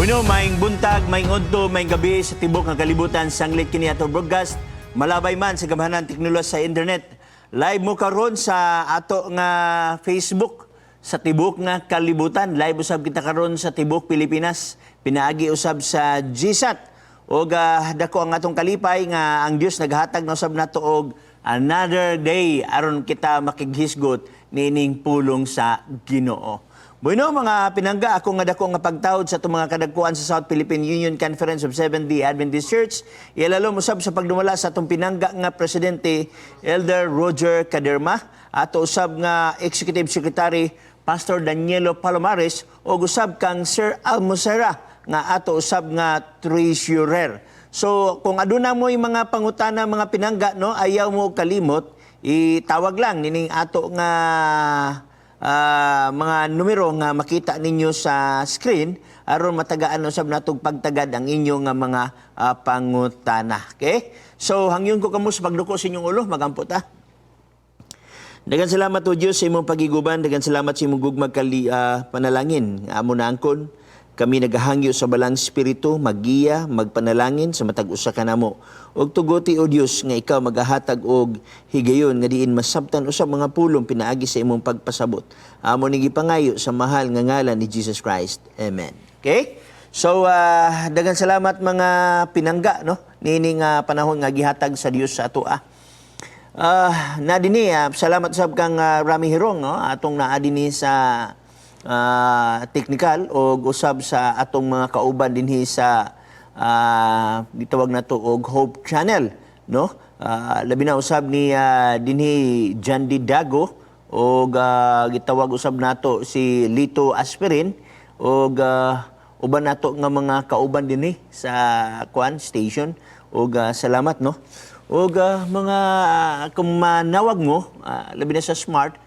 Bueno, maayong buntag, maayong udto, maayong gabi sa tibok ng kalibutan, sanglit kini ato broadcast. Malabay man sa gamhanan teknolohiya sa internet. Live mo karon sa ato nga Facebook sa tibok nga kalibutan. Live usab kita karon sa tibok Pilipinas. Pinaagi usab sa GSAT. Og dako ang atong kalipay nga ang Dios naghatag na usab nato og another day aron kita makighisgot niining pulong sa Ginoo. Bueno, mga pinangga, ako nga dako nga pagtawd sa atong mga kadagkuan sa South Philippine Union Conference of Seventh-day Adventist Church. Ilalom usab sa pagdumala sa atong pinangga nga presidente, Elder Roger Caderma, ato usab nga Executive Secretary, Pastor Danielo Palomares, ug usab kang Sir Almosera nga ato usab nga treasurer. So, kung aduna mo yung mga pangutana, mga pinangga, no, ayaw mo kalimot, itawag lang nining ato nga mga numero nga makita ninyo sa screen aron matagaan usab natog pagtagad ang inyong nga mga pangutana. Okay? So hangyon ko kamo sa pagduko sa inyong ulo, magampo ta. Daghang salamat, O Dios, sa imong pagiguban, daghang salamat sa imong gugmag kali panalangin. Amo na angkon kami nagahangyo sa Balaang Espiritu, maggiya, magpanalangin sa matag usa kanamo. Og tuguti, O Dios, nga ikaw magahatag og higayon nga diin masabtan usab mga pulong pinaagi sa imong pagpasabot. Amo ning gipangayo sa mahal nga ngalan ni Jesus Christ. Amen. Okay? So daghang salamat, mga pinangga, no, niini nga panahon nga gihatag sa Dios sa ato. Na dinhi, salamat sab kang Rami Hirong, no, atong naa dinhi sa technical og usab sa atong mga kauban dinhi sa gitawag nato og Hope Channel, no? Labi na usab ni dinhi Jandy Dago og gitawag usab nato si Lito Aspirin og uban nato nga mga kauban dinhi sa kuan station og salamat, no. Og mga kung manawag mo, labi na sa Smart,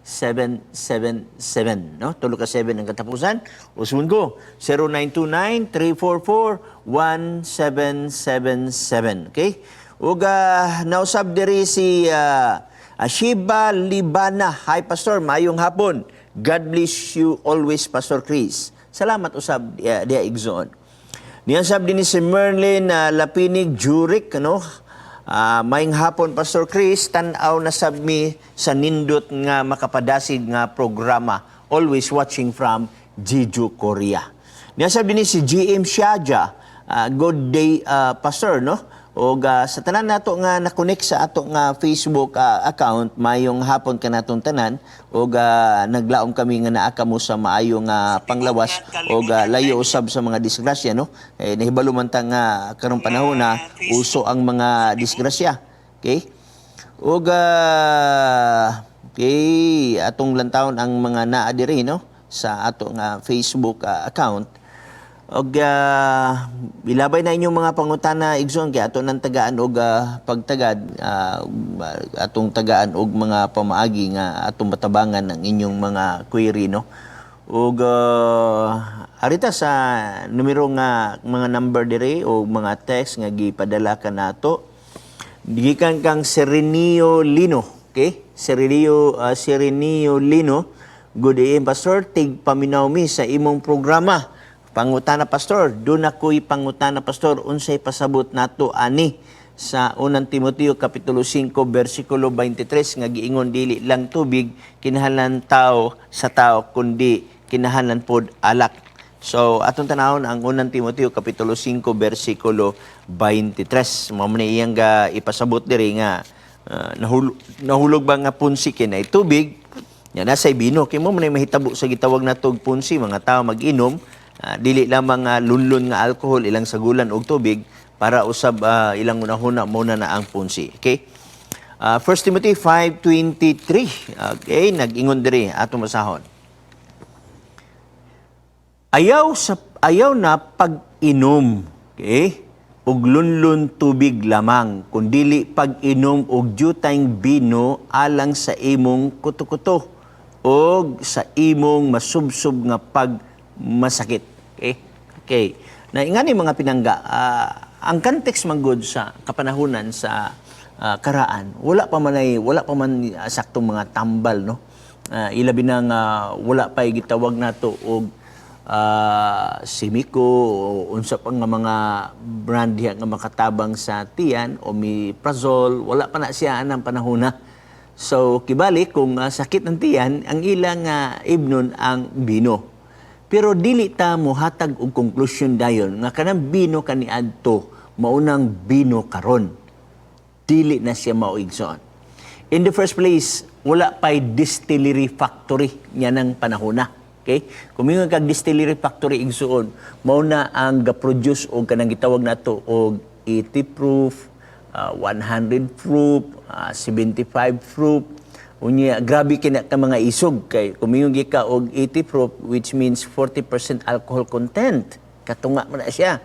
0929-344-1777, no? Tulo ka 7 ang katapusan. Usbon ko, 0929-344-1777. Okay? Ug nausab diri si Ashiba Libana. Hi, Pastor, maayong hapon. God bless you always, Pastor Chris. Salamat usab diya, Igsoon. Niya sab din ni si Merlin Lapinig Jurik, ano? Maayong hapon, Pastor Chris, tan-aw na sab mi sa nindot nga makapadasig nga programa. Always watching from Jeju, Korea. Niya sab din ni si GM Shaja. Good day, Pastor, no? Og sa tanan nato nga na-connect sa ato nga Facebook account, mayong hapon kanatong tanan og naglaom kami nga naa kamo sa maayo nga panglawas og layo usab sa mga disgrasya, no? Eh, nahibalo man ta nga karong panahon na uso ang mga disgrasya. Okay? Og okay, atong lantawon ang mga naa diri, no, sa ato nga Facebook account. Og ilabay na inyong mga pangutana, igsoon, kay ato nang tagaan og pagtagad, atong tagaan og mga pamaagi nga atong matabangan ang inyong mga query, no. Og arita sa numero nga mga number dire o mga text nga gipadala ka nato gikan kang Serenio Lino. Okay? Serenio Lino. Good day, Pastor. Tig paminaw mi sa imong programa. Pangutana, Pastor, duna ko'y pangutana, Pastor, unsay pasabot nato ani sa Unang Timoteo kapitulo 5 bersikulo 23 nga giingon dili lang tubig kinahanglan tao sa tao kundi kinahanglan pod alak? So atong tanawon ang Unang Timoteo kapitulo 5 bersikulo 23. Mao man iyang ga ipasabot diri nga nahulog ba nga punsi kinay tubig nya nasa bino kay mao man ay mahitabo sa gitawag nato og punsi, mga tao mag-inom, dili lamang nga lunlun nga alcohol ilang sagulan og tubig para usab ilang unahuna mo na na ang punsi. Okay? 1 Timothy 5:23. Okay, nag-ingon diri, atong basahon. Ayaw na pag-inom, okay? Og lunlun tubig lamang, kundili pag-inom og dyutayng bino alang sa imong kuto-kuto og sa imong masubsob nga pagmasakit. Okay? Okay. Na ingani, mga pinangga, ang context man gud sa kapanahunan sa karaan, wala pa man saktong mga tambal, no. Ilabi na nga wala pa gitawag nato og Simiko o unsa pa nga mga brand diha nga makatabang sa tiyan, omeprazole, wala pa na siya anang panahona. So kibali kung sakit ng tiyan, ang ilang ibnon ang bino. Pero dili ta mohatag og konklusyon dayon nga kanang bino kaniadto maunang bino karon. Dili na siya mao, igsoon. In the first place, wala pa'y distillery factory niya ng panahona. Okay? Kung mingon kag distillery factory, igsuon, mao na ang ga-produce og kanang gitawag nato og 80 proof, 100 proof, 75 proof. Unya, grabe kina ka mga isog kay kung mingon gyud ka og 80 proof, which means 40% alcohol content. Katunga man na siya.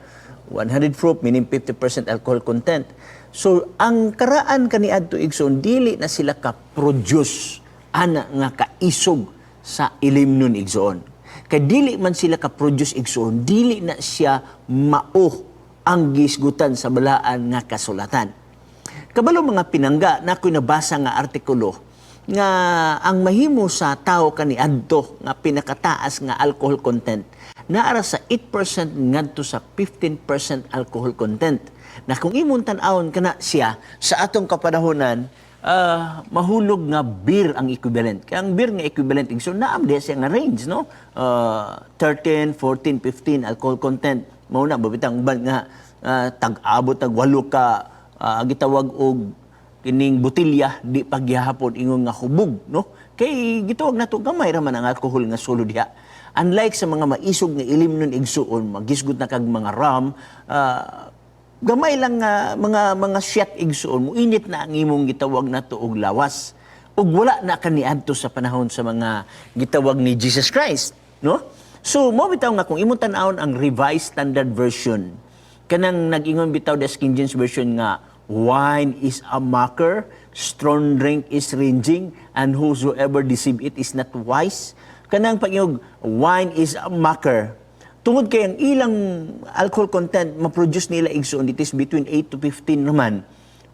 100 proof meaning 50% alcohol content. So ang karaan kaniadto, igsoon, dili na sila ka-produce ana nga kaisog sa ilimnon, igsoon. Kay dili man sila ka-produce, igsoon, dili na siya mao ang gisgutan sa balaan nga kasulatan. Kabalo, mga pinangga, na ako'y nabasa nga artikulo nga ang mahimo sa tao kaniadto nga pinakataas nga alcohol content naara sa 8% ngadto sa 15% alcohol content. Na kung imong tan-awon kana siya sa atong kapanahonan, mahulog nga beer ang equivalent. Kaya ang beer nga equivalent, so naam diha siya nga range, no? 13, 14, 15 alcohol content. Mao na babitang uban nga tag-abot tag walo ka gitawag og kining botelya, di pagyahapon ingon nga hubog, no? Kay gitawag nato gamay ra man ang alcohol nga sulod diha. Unlike sa mga maisog nga ilim nun, igsuon, magisgot na kag mga rum, gamay lang nga mga shot, igsuon, muinit na ang imong gitawag nato og lawas. Ug wala na kaniadto sa panahon sa mga gitawag ni Jesus Christ, no? So mo bitaw nga kung imong tan-awon ang Revised Standard Version, kanang nag-ingon bitaw the King James Version nga wine is a mocker, strong drink is raging, and whosoever deceive it is not wise. Kanang pag wine is a mocker, tungod kay ang ilang alcohol content ma-produce nila, igsoon, it is between 8 to 15 naman.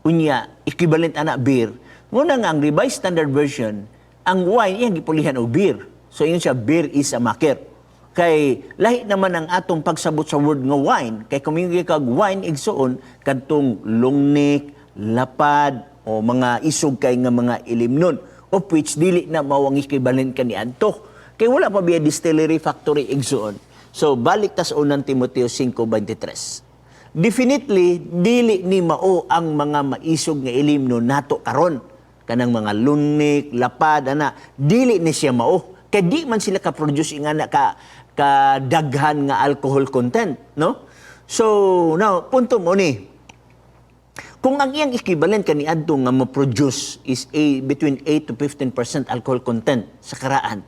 Unya, equivalent ana beer. Muna nga ang Revised Standard Version, ang wine iyang gipulihan og beer. So ingon siya, beer is a mocker. Kay lahi naman ang atong pagsabot sa word nga wine. Kay kung mingon kag wine, igsuon, kadtong long neck, lapad, o mga isog kay nga mga ilimnon. Of which dili na mao ang equivalent kaniadto. Kay wala pa biya distillery factory, igsuon. So balik tas unang Timoteo 5:23. Definitely dili ni mao ang mga maisog nga ilimnon nato karon. Kanang mga lunik, lapad, ana, dili ni siya mao. Kay di man sila ka-produce nga na ka kadaghan nga alcohol content, no? So, now, punto mo ni, kung ang iyang equivalent kaniadto nga ma-produce is between 8 to 15% alcohol content sa karaan,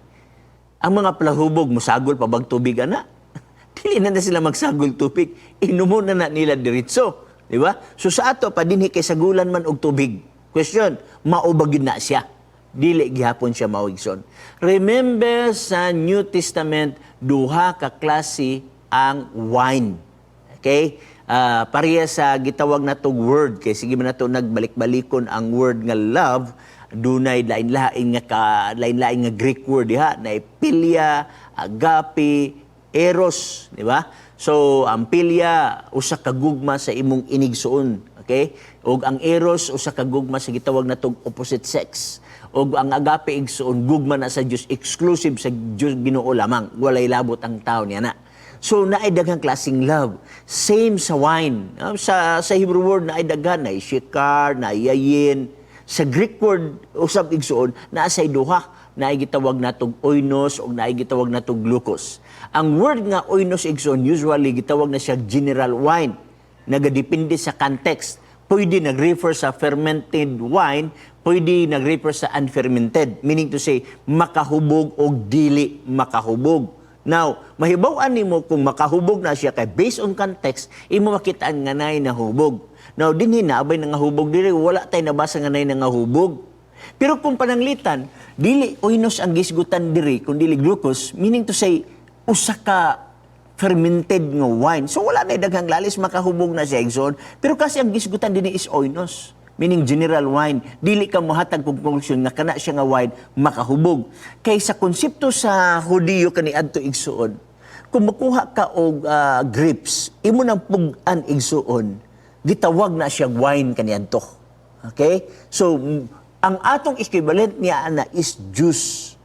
ang mga palahubog musagol pa bag tubig ana? Dili na na sila magsagol tubig, inumon na na nila diretso, di ba? So sa ato pa dinhi kay sagulan man og tubig. Question, mao ba gyud na siya? Dili gihapon siya mao, igsoon. Remember, sa New Testament, duha ka klase ang wine. Okay? Pareha sa gitawag na tong word kay sige man nato nagbalik-balikon ang word nga love, dunay lain-lain nga ka lain-lain nga Greek word diha, na philia, agape, eros, di ba? So ang philia usa ka gugma sa imong inigsuon, okay? Ug ang eros usa ka gugma sa gitawag natong opposite sex. Ug ang agape, igsuon, gugma na sa Dios, exclusive sa Dios Ginoo lamang, walay labot ang tao niya na. So naay daghang klaseng love. Same sa wine. Sa Hebrew word naay daghan, naay shikar, naay yayin. Sa Greek word usab, igsuon, naa say duha, naay gitawag natong oinos ug naay gitawag natong glucose. Ang word nga oinos, igsuon, usually gitawag na siya general wine. Nagadepende sa context. Pwede nag-refer sa fermented wine, pwede nag-refer sa unfermented. Meaning to say, makahubog o dili makahubog. Now, mahibaw-an nimo kung makahubog na siya kay based on context, imo makitaan nga naay nahubog. Now, dinhi na abay nangahubog diri, wala tay nabasa nga naay nangahubog. Pero kung pananglitan, dili oinos ang gisgutan diri kun dili glucose, meaning to say usa ka fermented nga wine. So wala na daghang lalis, makahubog na siya, igsoon. Pero kasi ang gisgutan dinhi is oinos, meaning general wine. Dili ka mohatag kog konklusyon nga kana siya nga wine makahubog. Kay sa konsepto sa Hudiyo kaniadto, igsuon, Kung makuha ka og grapes, imo nang pug-an, igsuon, gitawag na siya wine kaniadto. Okay? So, ang atong equivalent niya ana is juice.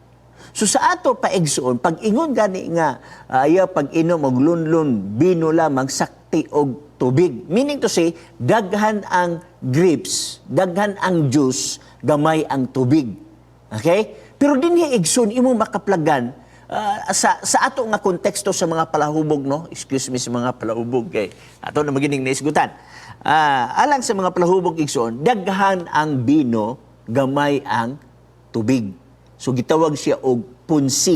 So sa ato pa, igsuon, pag ingon gani nga ayaw pag inom og lunlun, bino lamang, sakti og tubig. Meaning to say, daghan ang grapes, daghan ang juice, gamay ang tubig. Okay? Pero dinhi, igsoon, imo makaplagan sa ato nga konteksto sa mga palahubog, no? Excuse me sa mga palahubog kay ato na magining naisgutan. Alang sa mga palahubog, igsoon, daghan ang bino, gamay ang tubig. So gitawag siya og punsi.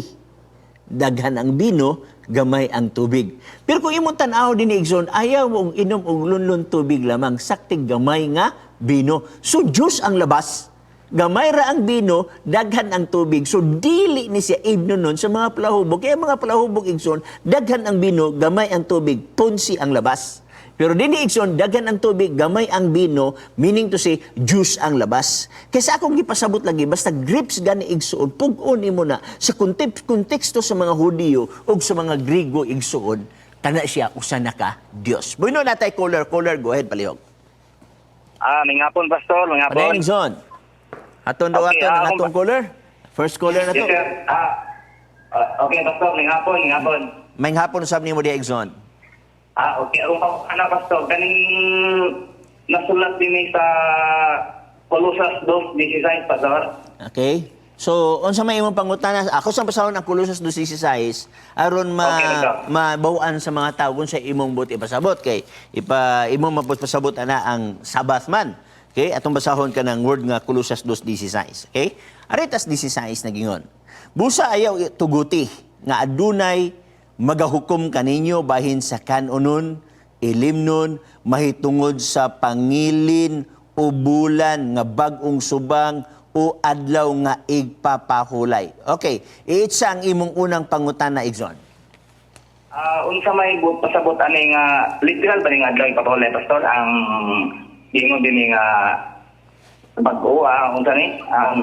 Daghan ang bino, gamay ang tubig. Pero kung imong tan-aw dinhi, igsoon, ayaw mong inom og lunlun, tubig lamang, saktig gamay nga bino. So juice ang labas. Gamay ra ang bino, daghan ang tubig. So dili ni siya ibno nun sa mga palahubog. Kaya mga palahubog, igsoon, daghan ang bino, gamay ang tubig, punsi ang labas. Pero dinhi, igsoon, daghan ang tubig, gamay ang bino, meaning to say, juice ang labas. Kaysa akong gipasabot lagi, basta grapes gani, igsoon, pug-on nimo na sa konteksto sa mga Hudiyo o sa mga Grigo, igsoon, kana siya usa na ka Dios. Bueno, natay caller, caller, go ahead, palihog. May ngapon, Pastor, may ngapon. Padayon, igsoon. Aton daw Okay, aton ang atong caller. First caller na to. Yes, sir. Okay, Pastor, may ngapon, may ngapon. May hapon usab nimo diha, igsoon. Okay. Ang ano, Pastor, ganing nasulat din ni sa Colosas 2:16, Pastor. Okay? So, unsa may imong pangutana? Ako sa basahon ang Colosas 2:16 aron ma Okay, ito. mabawaan sa mga tao kung sa imong buot ipasabot kay ipa imong mapasabot ana ang Sabbath man. Okay? Atong basahon ka ng word nga Colosas 2:16. Okay? Aretas 16 nagingon: "Busa ayaw tuguti nga adunay magahukom kaninyo bahin sa kanunon, ilimnon, mahitungod sa pangilin o bulan nga bag-ong subang o adlaw nga igpapahulay." Okay, iitsa ang imong unang pangutana, igsoon. Unsa may buot pasabot ani nga literal ba ni nga adlaw ipapahulay, Pastor, ang giingon din ni nga bag-o, unsa ni ang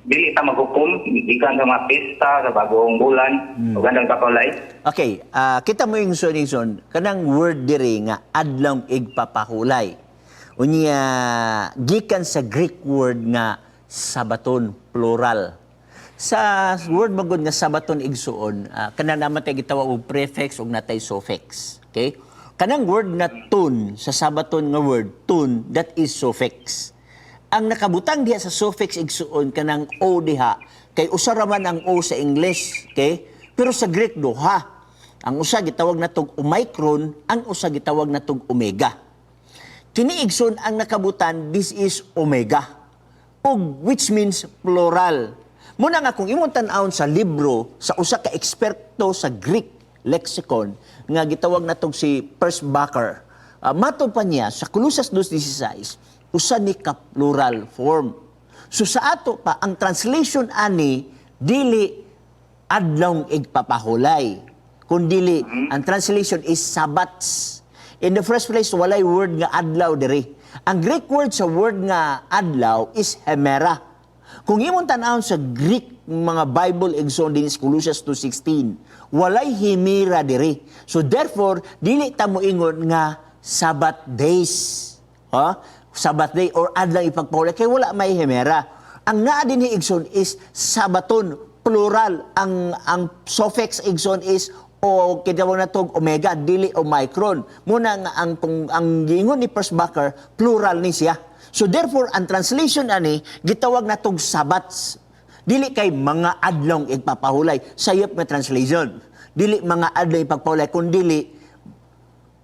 dili ta maghukom gikan sa mga pista sa bagong bulan o gandang ipapahulay? Okay, kita mo yung son, igsoon, kanang word diri nga adlaw igpapahulay. Unya gikan sa Greek word nga sabaton, plural. Sa word magod nga sabaton, igsuon, kanang naman tayo gitawag og prefix ug natay suffix. Okay? Kanang word na ton sa sabaton nga word, ton, that is suffix. Ang nakabutang diha sa suffix, igsuon, kanang o diha kay usa ra man ang o sa English, okay? Pero sa Greek duha. Ang usa gitawag natog omicron, ang usa gitawag natog omega. Kini, igsoon, ang nakabutan, this is omega. Ug which means plural. Muna nga kung imong tan-awon sa libro sa usa ka eksperto sa Greek lexicon nga gitawag natog si Pierschbacher. Matod pa niya sa Colosas 2:16 usa ni ka plural form. So sa ato pa ang translation ani dili adlong igpapahulay, kundili ang translation is Sabbaths. In the first place, walay word nga adlaw diri. Ang Greek word sa word nga adlaw is hemera. Kung imong tan-awon sa Greek mga Bible, igsoon, din sa Colossians 2:16, walay hemera diri. So therefore, dili ta moingon nga Sabbath days. Ha? Sabbath day or adlaw ipagpahulay kay wala may hemera. Ang naa dinhi, igsoon, is sabaton, plural. Ang suffix, igsoon, is o kitawag na tog omega, dili omicron. Muna nga ang kung ang giingon ni Pierschbacher, plural ni siya. So therefore, ang translation ani gitawag na tog Sabbaths. Dili kay mga adlong igpapahulay. Sayop nga translation. Dili mga adlaw ipagpahulay kundili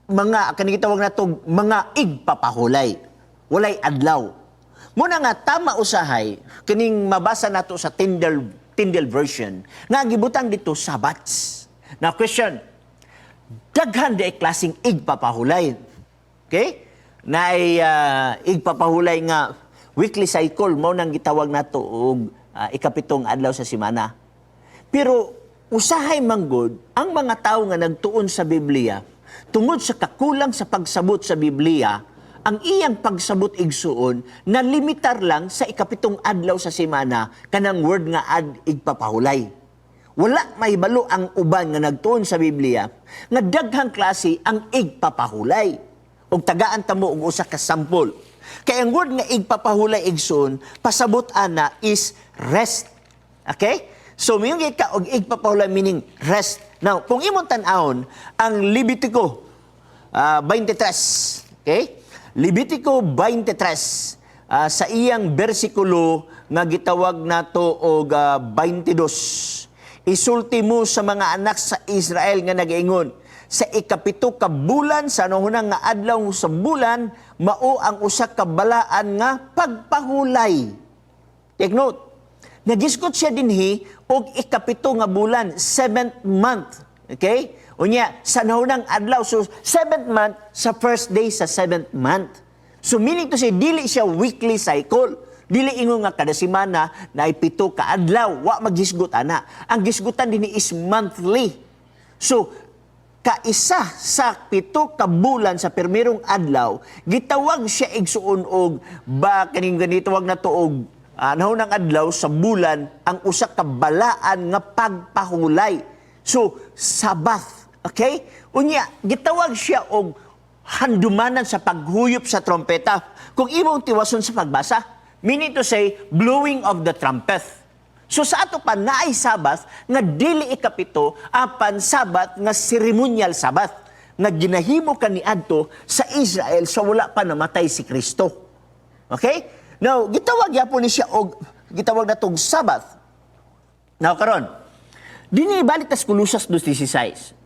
mga kani gitawag na tog mga igpapahulay. Walay adlaw. Muna nga tama usahay kining mabasa nato sa Tyndale version nga gibutang dito Sabbaths. Now question, daghan di ay klaseng igpapahulay. Okay? Na ay igpapahulay nga weekly cycle mao nang gitawag nato og ikapitong adlaw sa semana. Pero usahay manggod ang mga tao nga nagtuon sa Biblia, tungod sa kakulang sa pagsabot sa Biblia, ang iyang pagsabot, igsuon, na limitar lang sa ikapitong adlaw sa semana kanang word nga ad igpapahulay. Wala mahibalo ang uban nga nagtuon sa Biblia nga daghang klase ang igpapahulay. Og tagaan ta mo og usa ka sample. Kay ang word nga igpapahulay, igsoon, pasabot ana is rest. Okay? So moingon ka og igpapahulay, meaning rest. Now, kung imong tan-awon ang Levitico 23, okay? Levitico 23 sa iyang bersikulo nga gitawag nato og 22. "Isulti mo sa mga anak sa Israel nga nagaingon, sa 7 ka bulan, sa naunang nga adlaw sa bulan, mao ang usa ka balaan nga pagpahulay." Take note. Nagisgot siya dinhi og 7 nga bulan, seventh month. Okay? Unya, sa naunang adlaw, so seventh month, sa first day sa seventh month. So meaning to say, dili siya weekly cycle. Dili ingon nga kada semana na 7 ka adlaw, wa maghisgot ana. Ang gisgutan dinhi is monthly. So kaisa sa 7 ka bulan sa permerong adlaw, gitawag siya, igsuon, og ba kaning ganitawag na to og naunang adlaw sa bulan ang usa ka balaan nga pagpahulay. So Sabbath, okay? Unya gitawag siya og handumanan sa paghuyop sa trompeta. Kung imong tiwason sa pagbasa, meaning to say, blowing of the trumpet. So sa ato pa naay Sabbath nga dili 7, apan Sabbath nga ceremonial Sabbath nga ginahimo kaniadto sa Israel sa wala pa namatay si Kristo. Okay? Now, gitawag yapon ni siya og gitawag na tong Sabbath. Now karon, dinhi balik tas Colosas 2:16.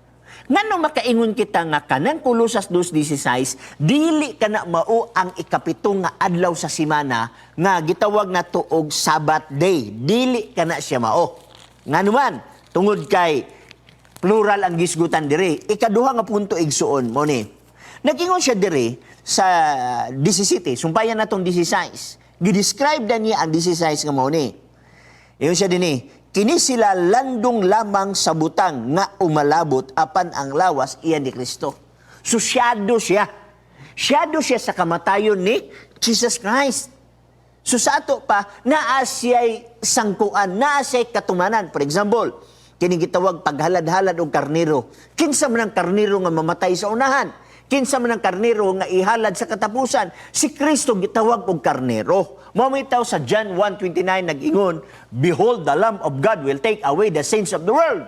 Ngano makaingon kita nga kanang Colosas 2:16 dili kana mao ang 7 nga adlaw sa semana nga gitawag na og Sabbath day? Dili kana siya mao. Ngano man? Tungod kay plural ang gisgutan diri. Ikaduha nga punto, igsuon, mo ni. Nagingon siya diri sa 17, sumpayan natong 16. Gidescribe na niya ang 16 nga mao ni. Ingon siya dinhi, "Kini sila landong lamang sa butang nga umalabot, apan ang lawas iya ni Kristo." So shadow siya. Shadow siya sa kamatayon ni Jesus Christ. So sa ato pa, naa siya'y sangkuan, naa siya'y katumanan. For example, kini gitawag paghalad-halad og karnero. Kinsa man ang karnero nga mamatay sa unahan? Kinsa man ang karnero nga ihalad sa katapusan? Si Kristo gitawag og karnero. Mao bitaw sa John 1:29 nag-ingon, "Behold, the Lamb of God will take away the sins of the world."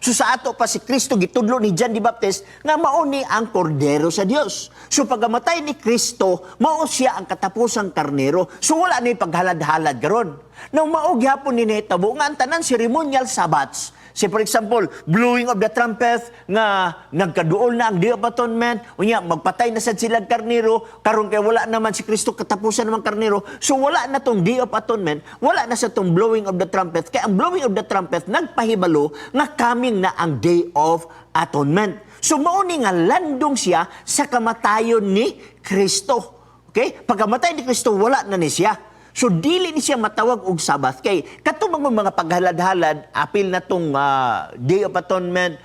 So sa ato pa si Kristo gitudlo ni John the Baptist nga mao ni ang kordero sa Dios. So pagkamatay ni Kristo, mao siya ang katapusang karnero. So wala ni paghalad-halad karon. Now mao gyapon ni nahitabo nga ang tanan ceremonial Sabbaths. Say for example, blowing of the trumpet nga nagkaduol na ang Day of Atonement, unya magpatay na sad sila karnero, karon kay wala naman si Kristo, katapusan naman karnero. So wala na tong Day of Atonement, wala na sa tong blowing of the trumpet. Kay ang blowing of the trumpet nagpahibalo nga coming na ang Day of Atonement. So mao ni nga landong siya sa kamatayon ni Kristo. Okay? Pagkamatay ni Kristo, wala na ni siya. So dili ni siya matawag og Sabbath kay katong mga paghalad-halad apil na tong Day of Atonement,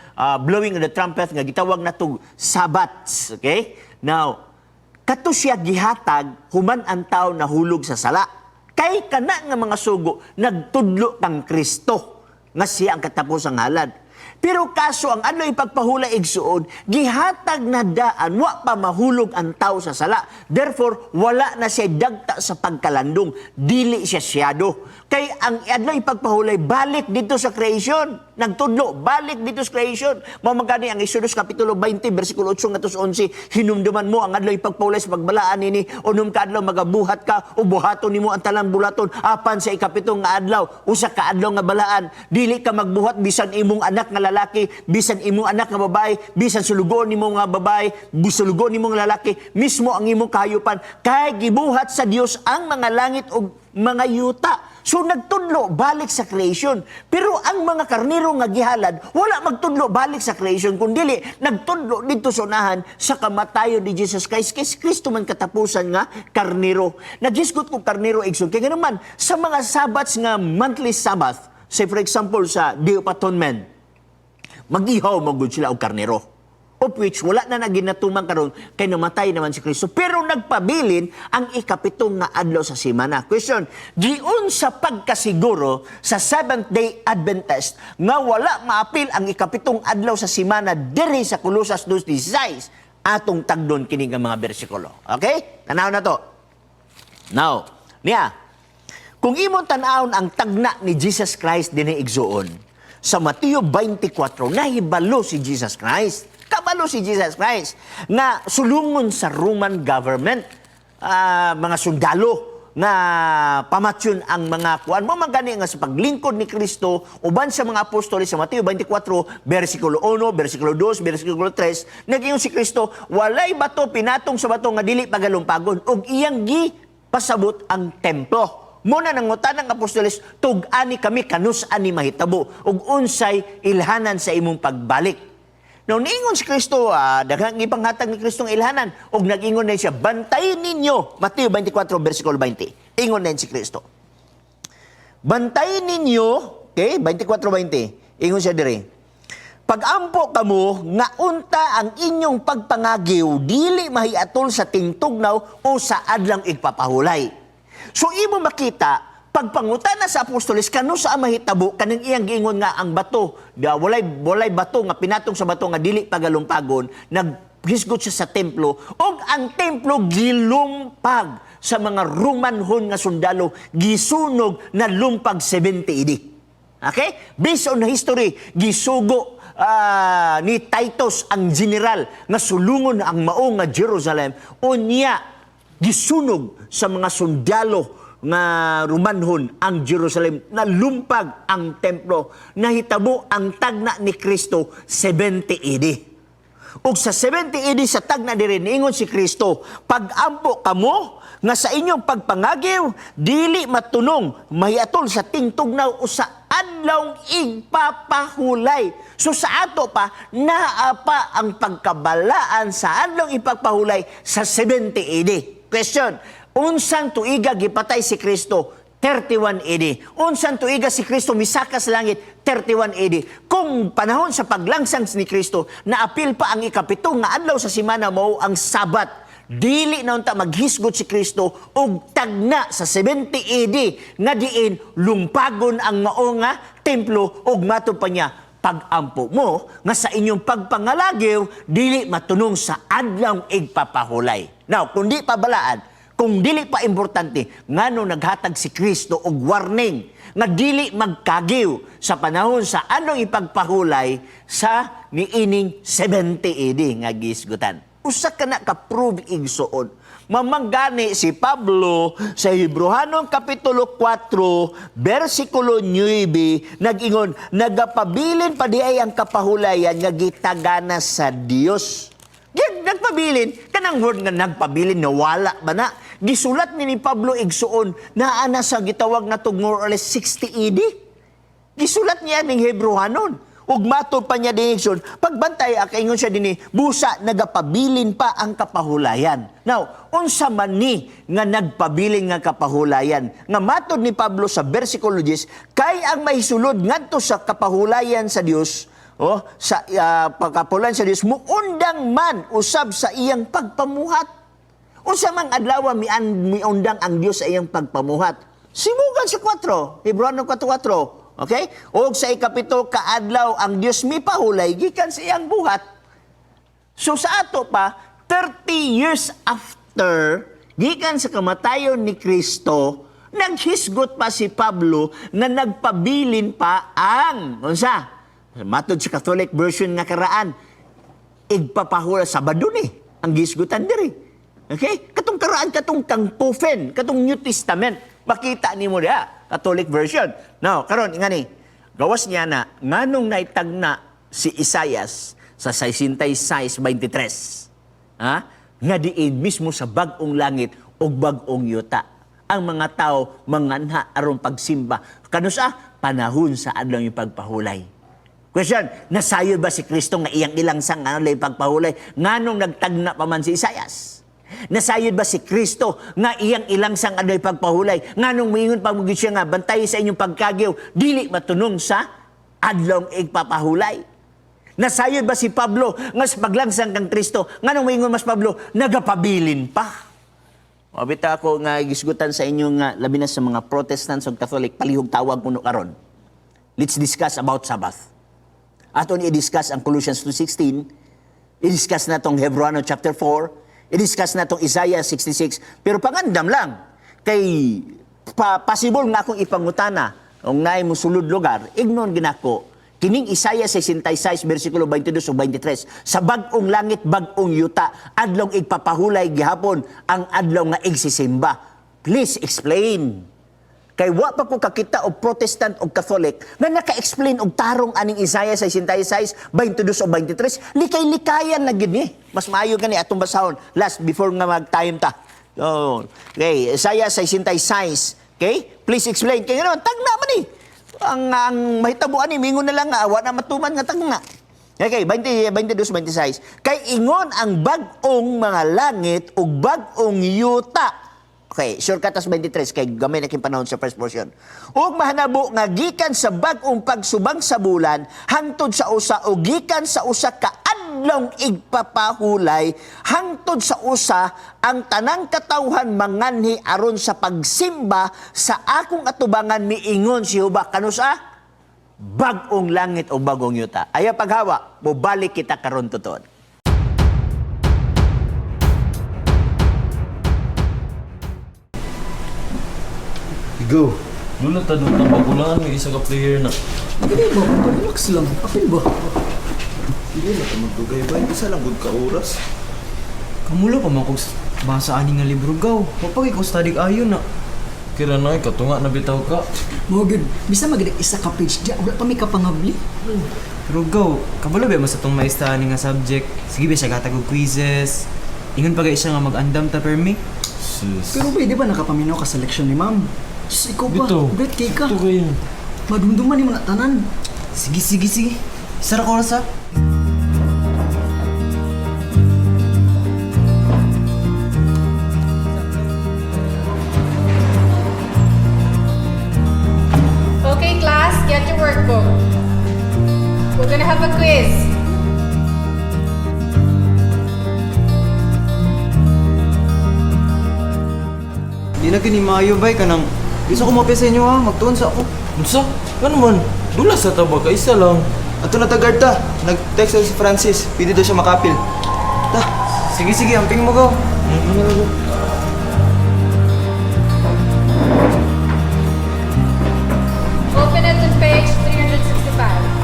blowing of the trumpet nga gitawag na tong Sabbaths, okay? Now, kato siya gihatag human ang tao nahulog sa sala. Kay kana nga mga sugo nagtudlo kang Kristo nga siya ang katapusang halad. Pero kaso ang adlaw ipagpahulay, igsuon, gihatag na daan, wa pa mahulog ang tao sa sala. Therefore, wala na siya dagta sa pagkalandong. Dili siya shadow. Kay ang adlaw ipagpahulay, balik dito sa creation. Nagtudlo, balik dito sa creation. Mao man gani ang Exodus Kapitulo 20, versikulo 8 ngadto sa 11, "Hinumduman mo ang adlaw ipagpahulay sa pagbalaan nini, 6 ka adlaw magabuhat ka, o buhaton nimo ang tanang bulaton, apan sa 7 nga adlaw, usa ka adlaw nga balaan, dili ka magbuhat bisan imong anak nga lalaki, bisan imong anak nga babae, bisan sulugoon nimo nga babae, sulugoon nimo nga lalaki, mismo ang imong kahayupan, kay gibuhat sa Dios ang mga langit ug mga yuta." So nagtudlo balik sa creation. Pero ang mga karnero nga gihalad, wala magtudlo balik sa creation kundili nagtudlo dito sa unahan sa kamatayon ni Jesus Christ. Kay si Kristo man katapusan nga karnero. Nagisgot ko karnero, igsoon. Kay naman sa mga Sabbaths nga monthly Sabbath, say for example sa Day of Atonement, mag-ihaw magud sila og karnero. Of which wala na ginatuman karon kay namatay naman si Kristo. Pero nagpabilin ang ikapito nga adlaw sa semana. Question, giunsa pagkasiguro sa Seventh Day Adventist nga wala maapil ang ikapitong adlaw sa semana diri sa Colosas 2:16? Atong tagdon kini nga mga bersikulo. Okay? Tanaw na to. Now, niya, kung imong tan-awon ang tagna ni Jesus Christ dinhi, igsuon, sa Mateo 24, nahibalo si Jesus Christ. Kabalo si Jesus Christ nga sulungon sa Roman government, mga sundalo nga pamatyon ang mga kuan mo. Man gani nga sa paglingkod ni Kristo uban sa mga apostoles sa Mateo 24 versikulo 1, versikulo 2, versikulo 3, nag-ingon si Kristo, "Walay bato pinatong sa bato nga dili pagalumpagon," ug iyang gi pasabot ang templo. Muna nangutan ang apostoles, "Tug-ani kami kanus ani mahitabo ug unsay ilhanan sa imong pagbalik?" Now, niingon si Kristo, daghang ipanghatag ni Kristo ang ilhanan, ug nag-ingon na siya, "Bantayin ninyo," Mateo 24, versikulo 20. Ingon na si Kristo. "Bantayin ninyo," okay, 24:20, ingon siya diri, "Pagampo kamo nga unta ang inyong pagpangagiw dili mahiatol sa tingtugnaw o sa adlang igpapahulay." So imo makita pagpangutana sa apostoles kanu sa mahitabo kaning iyang giingon nga ang bato da, walay bato nga pinatong sa bato nga dili pagalumpagon, naghisgot siya sa templo ug ang templo gilumpag sa mga Romanhon nga sundalo, gisunog na lumpag 70 AD. Okay? Based on history, gisugo ni Titus ang general nga sulungon ang mao nga Jerusalem, unya gisunog sa mga sundalo nga Romanhon ang Jerusalem, nalumpag ang templo, nahitabo ang tagna ni Kristo 70 AD. Ug sa 70 AD sa tagna diri niingon si Kristo, "Pagampo kamo nga sa inyong pagpangagiw dili matunong mahiatol sa tingtugnaw o sa adlawng igpapahulay." So sa ato pa naa pa ang pagkabalaan sa adlawng ipagpahulay sa 70 AD. Question, unsang tuiga gipatay si Kristo? 31 AD. Unsang tuiga si Kristo misaka sa langit? 31 AD. Kung panahon sa paglangsang ni Kristo, naapil pa ang ikapito nga adlaw sa semana, mao ang Sabat, dili na unta maghisgot si Kristo og tagna sa 70 AD nga diin lumpagon ang mao nga templo ug matud pa niya, "Pagampo mo nga sa inyong pagpangalagiw dili matunong sa adlaw igpapahulay." Now, kung di pa balaan, kung dili pa importante, ngano naghatag si Kristo og warning nga dili magkagiw sa panahon sa anong ipagpahulay sa niining 70 AD nga gisgutan? Usa ka na ka-prove, igsuon. Mamanggani si Pablo sa Hebrohanong Kapitulo 4, versikulo 9, nag-ingon, "Nagapabilin pa di ay ang kapahulayan nga gitagana sa Dios." Nagpabilin, kanang word nga nagpabilin, nawala ba na? Gisulat ni Pablo, igsuon, naa na sa gitawag na more or less 60 AD. Gisulat niya ning Hebrohanon. Ug matod pa niya din, igsoon, pagbantay akaingon siya dinhi, "Busa nagapabilin pa ang kapahulayan." Now, unsa man ni nga nagpabilin nga kapahulayan? Nga matod ni Pablo sa versikulo 10, kay ang mahisulod ngadto sa kapahulayan sa Dios, oh, sa pagkapahulayan sa Dios muundang man usab sa iyang pagpamuhat. Unsa mang adlaw miundang ang Dios sa iyang pagpamuhat? Sibugan sa 4, Hebreano 4:4. Okay? Og sa ikapito kaadlaw ang Dios mipahulay gikan sa iyang buhat. So sa ato pa, 30 years after gikan sa kamatayon ni Kristo, naghisgot pa si Pablo na nagpabilin pa ang unsa? Matod sa Catholic version nga karaan, igpapahula, Sabado ni ang gisgutan diri. Okay? Katong karaan, katong kang Coffen, katong New Testament, makita nimo diha, Catholic version. Now, karon ngani, gawas niya na nganong naitagna si Isayas sa 66:23. Ha? Nga diin mismo sa bag-ong langit ug bag-ong yuta ang mga tao manganha aron pagsimba. Kanusa? Panahon sa adlaw yung pagpahulay. Question, nasayod ba si Kristo nga iyang ilangsang ang adlaw pagpahulay? Nganong nagtagna pa man si Isayas? Nasayod ba si Kristo nga iyang ilangsang adlaw pagpahulay? Nganong moingon pa mo siya nga bantay sa inyong pagkagiw, dili matunong sa adlong igpapahulay? Nasayod ba si Pablo nga sa paglangsang kang Kristo? Nganong moingon mas Pablo, nagapabilin pa? Mabita ako nga gisgutan sa inyo nga labi na sa mga Protestants ug Catholic, palihog tawag kuno karon. Let's discuss about Sabbath. Aton i-discuss ang Colossians 2:16, i-discuss na tong Hebreano chapter 4, i-discuss na tong Isaiah 66, pero pangandam lang kay possible nga akong ipangutana kung naay mosulod lugar, ignon ginako kining Isaiah 66 versikulo 22 ug 23, sa bag-ong langit, bag-ong yuta, adlong igpapahulay gihapon ang adlaw nga igsisimba. Please explain. Kay wa pa ko kakita og Protestant og Catholic nga naka-explain og tarong aning Isaiah 66, 22 o 23. Likay-likayan na gid ni. Mas maayo gani atong basahon last before nga mag-time ta. Oh, okay, Isaiah 66. Okay? Please explain. Kay ngano tagna man ni. Ang mahitabo ani mingon na lang nga wa na matuman nga tagna. Okay, 20, 22, 26. Kay ingon ang bag-ong mga langit ug bag-ong yuta. Okay, shortcut tas 23 kay gamay na king panahon sa first portion. Ug mahanabo nga gikan sa bag-ong pagsubang sa bulan hangtod sa usa o gikan sa usa ka adlong igpapahulay hangtod sa usa ang tanang katawhan manganhi aron sa pagsimba sa akong atubangan, miingon si Jehova. Kanusa? Bag-ong langit o bag-ong yuta. Ayaw paghawa, mobalik kita karon tuton. Go. Lula ta doon bagulan may isa ka player na. Hindi ba? Relax lang. Apil ba? Hindi na ka magdugay ba? Isa lang gud ka oras. Kamulo pa man kog basa ani nga libro gaw. Mapagay ko study ayo na. Kira na katunga na bitaw ka. Mo gyud, bisa magid isa ka page diya, wala pa may kapangabli. Pero gaw, kabalo ba mo sa tong maestra ani nga subject? Sige ba siya gatag og quizzes. Ingon pa gay siya nga mag-andam ta permi. Sus. Pero ba, di ba nakapaminaw ka sa leksyon ni ma'am? Sus, ikaw pa, Bitaw. great kay ka. Ito kayo. Madumduman ni mga tanan. Sige, sige, sige. Isa ra ka oras ha. Okay, class, get your workbook. We're gonna have a quiz. Di na kini maayo bay kanang gusto ko mapia sa inyo ha, magtuon sa ako. Unsa? Ngano man? Dula sa taba ka isa lang. Ato na tagad ta. Nag-text na si Francis. Pwede daw siya makapil. Ta. Sige, sige, amping mo gaw. Open it to page 365.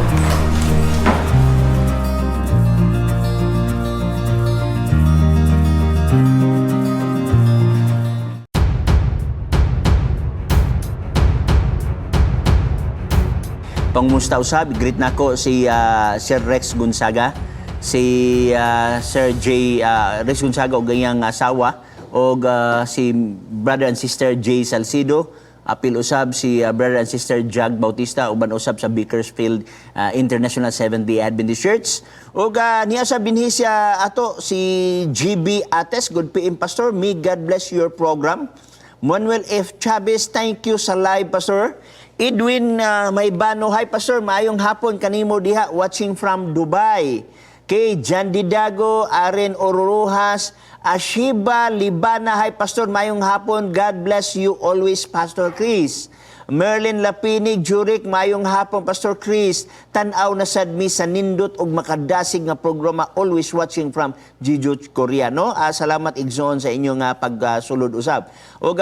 Pangmusta usab, greet nako si Sir Rex Gonzaga, si Sir J Rex Gonzaga ug iyang asawa og si brother and sister J Salcido, apil usab si brother and sister Jag Bautista uban usab sa Bakersfield International Seventh-day Adventist Church. Ug niya sa binhi siya ato si GB Ates, good PM Pastor, may God bless your program. Manuel F. Chavez, thank you sa live, Pastor. Edwin Maybano, hi Pastor, maayong hapon kanimo diha watching from Dubai. Kay Jan Didago, Aren Ororojas, Ashiba Libana, hi Pastor, maayong hapon. God bless you always, Pastor Chris. Merlin Lapinig, Jurik, maayong hapon, Pastor Chris. Tan-aw na sad mi sa nindot og makadasig nga programa, always watching from Jeju, Korea. No? Salamat igsoon sa inyong pagsulod usab. Ug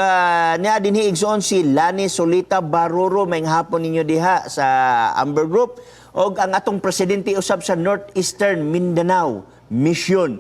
niya dinhi igsoon si Lani Solita Baruro, maayong hapon ninyo diha sa Amber Group. Og ang atong presidente usab sa Northeastern Mindanao Mission,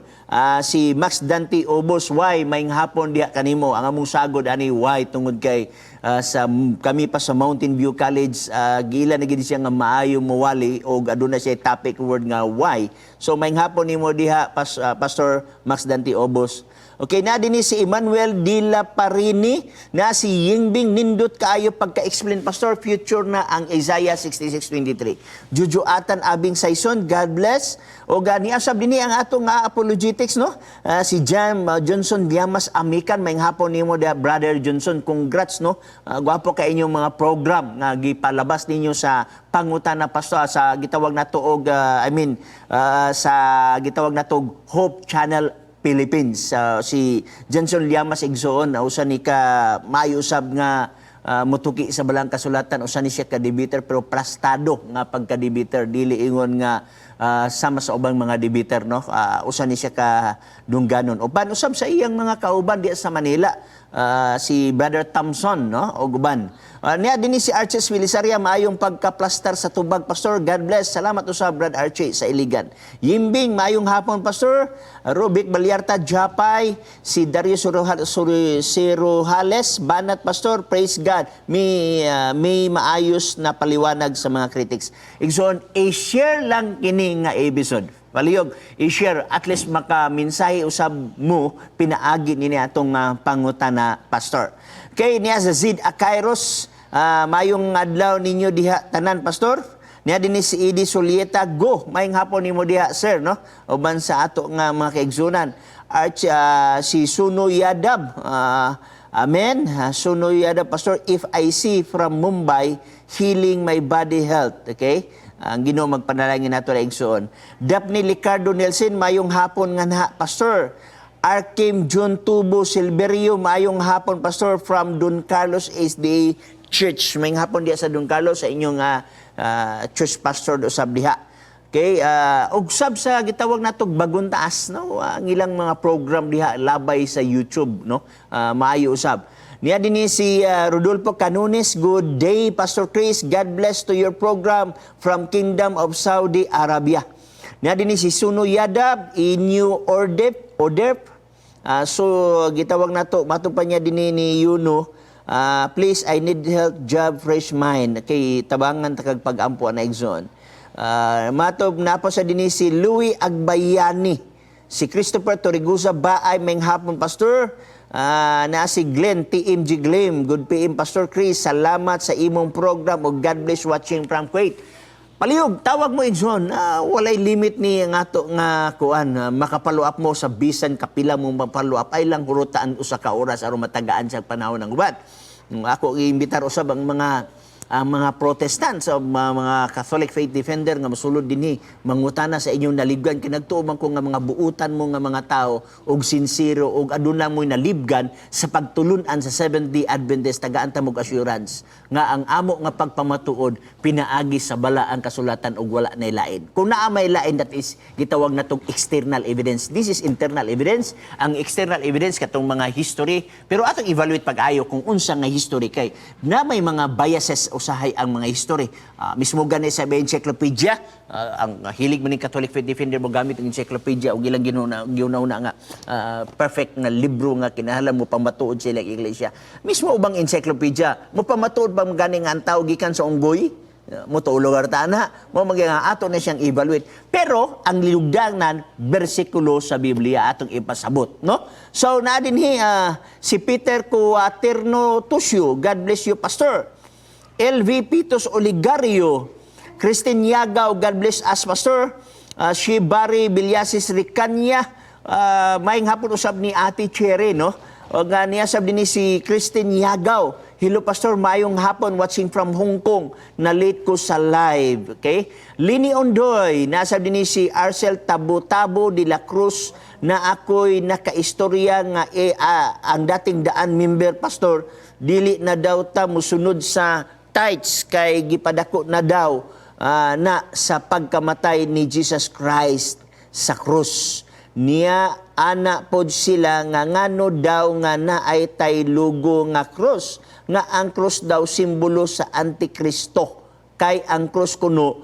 si Max Dante Obos, why maayong hapon diha kanimo. Ang among sagod ani why tungod kay sa kami pa sa Mountain View College, giila na gid siya nga maayo mowali og aduna siya topic word nga why. So maayong hapon nimo diha, Pastor Max Dante Obos. Okay, na dinhi si Emmanuel Dila Parini, na si Yingbing, nindot kaayo pagka-explain, Pastor, future na ang Isaiah 66:23. Jujuatan Abing Saison, God bless. O gani asab dinhi ang atong apologetics, no? Si Jam Johnson Llamas Amikan, may hapon nimo da, Brother Johnson. Congrats, no? Gwapo kay inyong mga program nga gipalabas ninyo sa Pangutana Pastor sa gitawag nato og I mean sa gitawag nato og Hope Channel Philippines. Si Johnson Llamas, igsoon, usa ni ka maayo usab nga mutuki sa balang kasulatan, usa ni siya ka debater pero prastado nga pagka-debater, dili ingon nga sama sa ubang mga debater, no? Usa ni siya ka dungganon uban usab sa iyang mga kauban diya sa Manila, si Brother Thompson, no, og uban. Niya dinhi si Archie Wilisaria, maayong pagkaplastar sa tubag, Pastor. God bless. Salamat usab, Brad Archie sa Iligan. Yimbing, maayong hapon, Pastor. Rubic Balyarta Japay, si Dario Siruhales Banat, Pastor, praise God. May maayos na paliwanag sa mga critics. Igsoon, i-share lang kini nga episode. Palihog, i-share, at least makaminsahe usab mo pinaagi nini atong Pangutana Pastor. Kay niya sa Zid Akairos, mayong adlaw ninyo diha tanan, Pastor. Niya dinhi si Idi Sulieta Go. Mayong hapon nimo diha, sir, no? Uban sa ato nga mga kaigsunan. Arch si Suno Yadab. Amen. Suno Yadab, Pastor, if I see from Mumbai, healing my body health. Okay? Ang Ginoo magpanalangin nato na, igsoon. Daphne Licardo Nelson, mayong hapon nga na, Pastor. Arkim John Tubo Silverio, maayong hapon, Pastor, from Don Carlos SDA Church. Maayong hapon diya sa Don Carlos sa inyong church pastor do sab diha. Okay, ug sab sa gitawag natog Bagong Taas, no, ang ilang mga program diha labay sa YouTube, no. Maayo usab. Niya dinhi si Rodolfo Canunes, good day, Pastor Chris. God bless to your program from Kingdom of Saudi Arabia. Niya dinhi si Suno Yadab, Inyu Ordep, Odep. So gitawag nato mato pa niya dinhi ni Yuno. Please, I need help, job, fresh mind. Kay tabangan ta kag pag-ampo na, igsoon. Matob na po sa dinhi si Louis Agbayani. Si Christopher Torigusa Baay, may hapon, Pastor. Na si Glenn TMG Glim. Good PM, Pastor Chris. Salamat sa imong program ug God bless, watching from Kuwait. Palihog, tawag mo, igsoon, walay limit ni nga ato nga kuan, maka-follow up mo sa bisan kapila mo ma-follow up ay lang hurutaan usa ka oras aron matagaan sa panahon ng uban. Nung ako giimbitar usab ang mga Protestant sa mga Catholic faith defender nga mosulod dinhi mangutana sa inyong nalibgan, kay nagtuo man ko nga mga buutan mo nga mga tao og sinsero og aduna mo'y nalibgan sa pagtulun-an sa Seventh-day Adventist. Tagaan ta mog assurance nga ang amo nga pagpamatuod pinaagi sa balaang kasulatan og wala nay lain. Kung naa may lain, that is gitawag natong external evidence. This is internal evidence. Ang external evidence katong mga history, pero atong evaluate pag-ayo kung unsa nga history kay na may mga biases usahay ang mga history. Mismo gani sa encyclopedia, ang hilig man ning Catholic Faith Defender mo gamit ang encyclopedia ug ilang giuna nga perfect nga libro nga kinahanglan mo pamatuod sila iglesia. Mismo ubang encyclopedia mo pamatuod ba gani nga ang tao gikan sa unggoy? Mo tulo ta na mo maging nga ato na siyang evaluate, pero ang lugdanan, bersikulo sa Biblia atong ipasabot, no? So naa dinhi si Peter Cuaterno Tusio, God bless you, Pastor. LV Pitos Oligario, Christine Yagaw, God bless us, Pastor. Si Barry Villasis Ricanya, maayong hapon usab ni Ate Cherry, no? O nga niya sab dinhi si Christine Yagaw. Hello, Pastor, maayong hapon, watching from Hong Kong. Na late ko sa live, okay? Lini Ondoy, nasa dinhi si Arcel Tabo-Tabo de la Cruz, na ako'y nakaistorya nga ang dating daan member, Pastor, dili na daw ta musunod sa tithes kay gipadako na daw na sa pagkamatay ni Jesus Christ sa krus. Niya ana pod sila nga ngano daw nga naay tay logo nga krus, nga ang krus daw simbolo sa Antikristo, kay ang krus kuno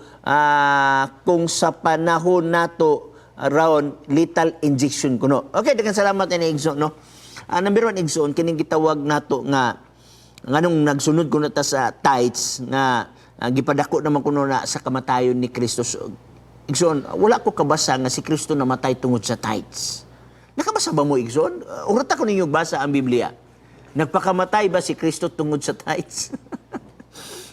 kung sa panahon nato raon lethal injection kuno. Okay, daghang salamat ini, igsoon, no? Number one, igsoon, kining gitawag nato nga nganong nagsunod kuno ta sa tithes nga gipadako naman kuno na sa kamatayon ni Kristo. Igsoon, wala ko kabasa nga si Kristo namatay tungod sa tithes. Nakabasa ba mo, Igsoon? Urata ko ninyo basa ang Biblia. Nagpakamatay ba si Kristo tungod sa tithes?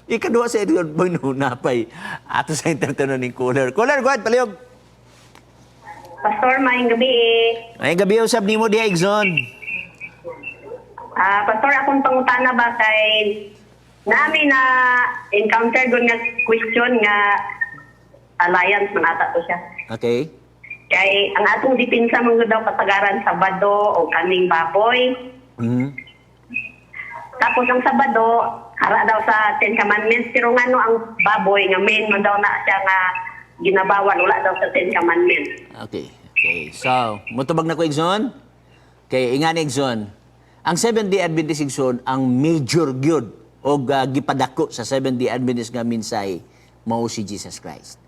Ikaduha sa Edward Boy no, napay ato sa internet ning caller. Caller, go ahead, palihog. Pastor, maayong gabi eh. Ay, gabi usab nimo diha, Igsoon. Ah, Pastor, akong pangutana ba kay nami na encounter doon nga question nga alliance man ata to siya. Okay. Kay ang atong depensa man gud daw kasagaran Sabado o kaning baboy. Tapos ang Sabado ara daw sa Ten Commandments, pero ngano ang baboy nga main man daw na siya nga ginabawal, wala daw sa Ten Commandments. Okay. Okay. So, mutubag na ko, Igsoon. Okay, ingani, Igsoon. Ang Seventh-day Adventist, Igsoon, ang major gyud og gipadako sa Seventh-day Adventist nga mensahe mao si Jesus Christ.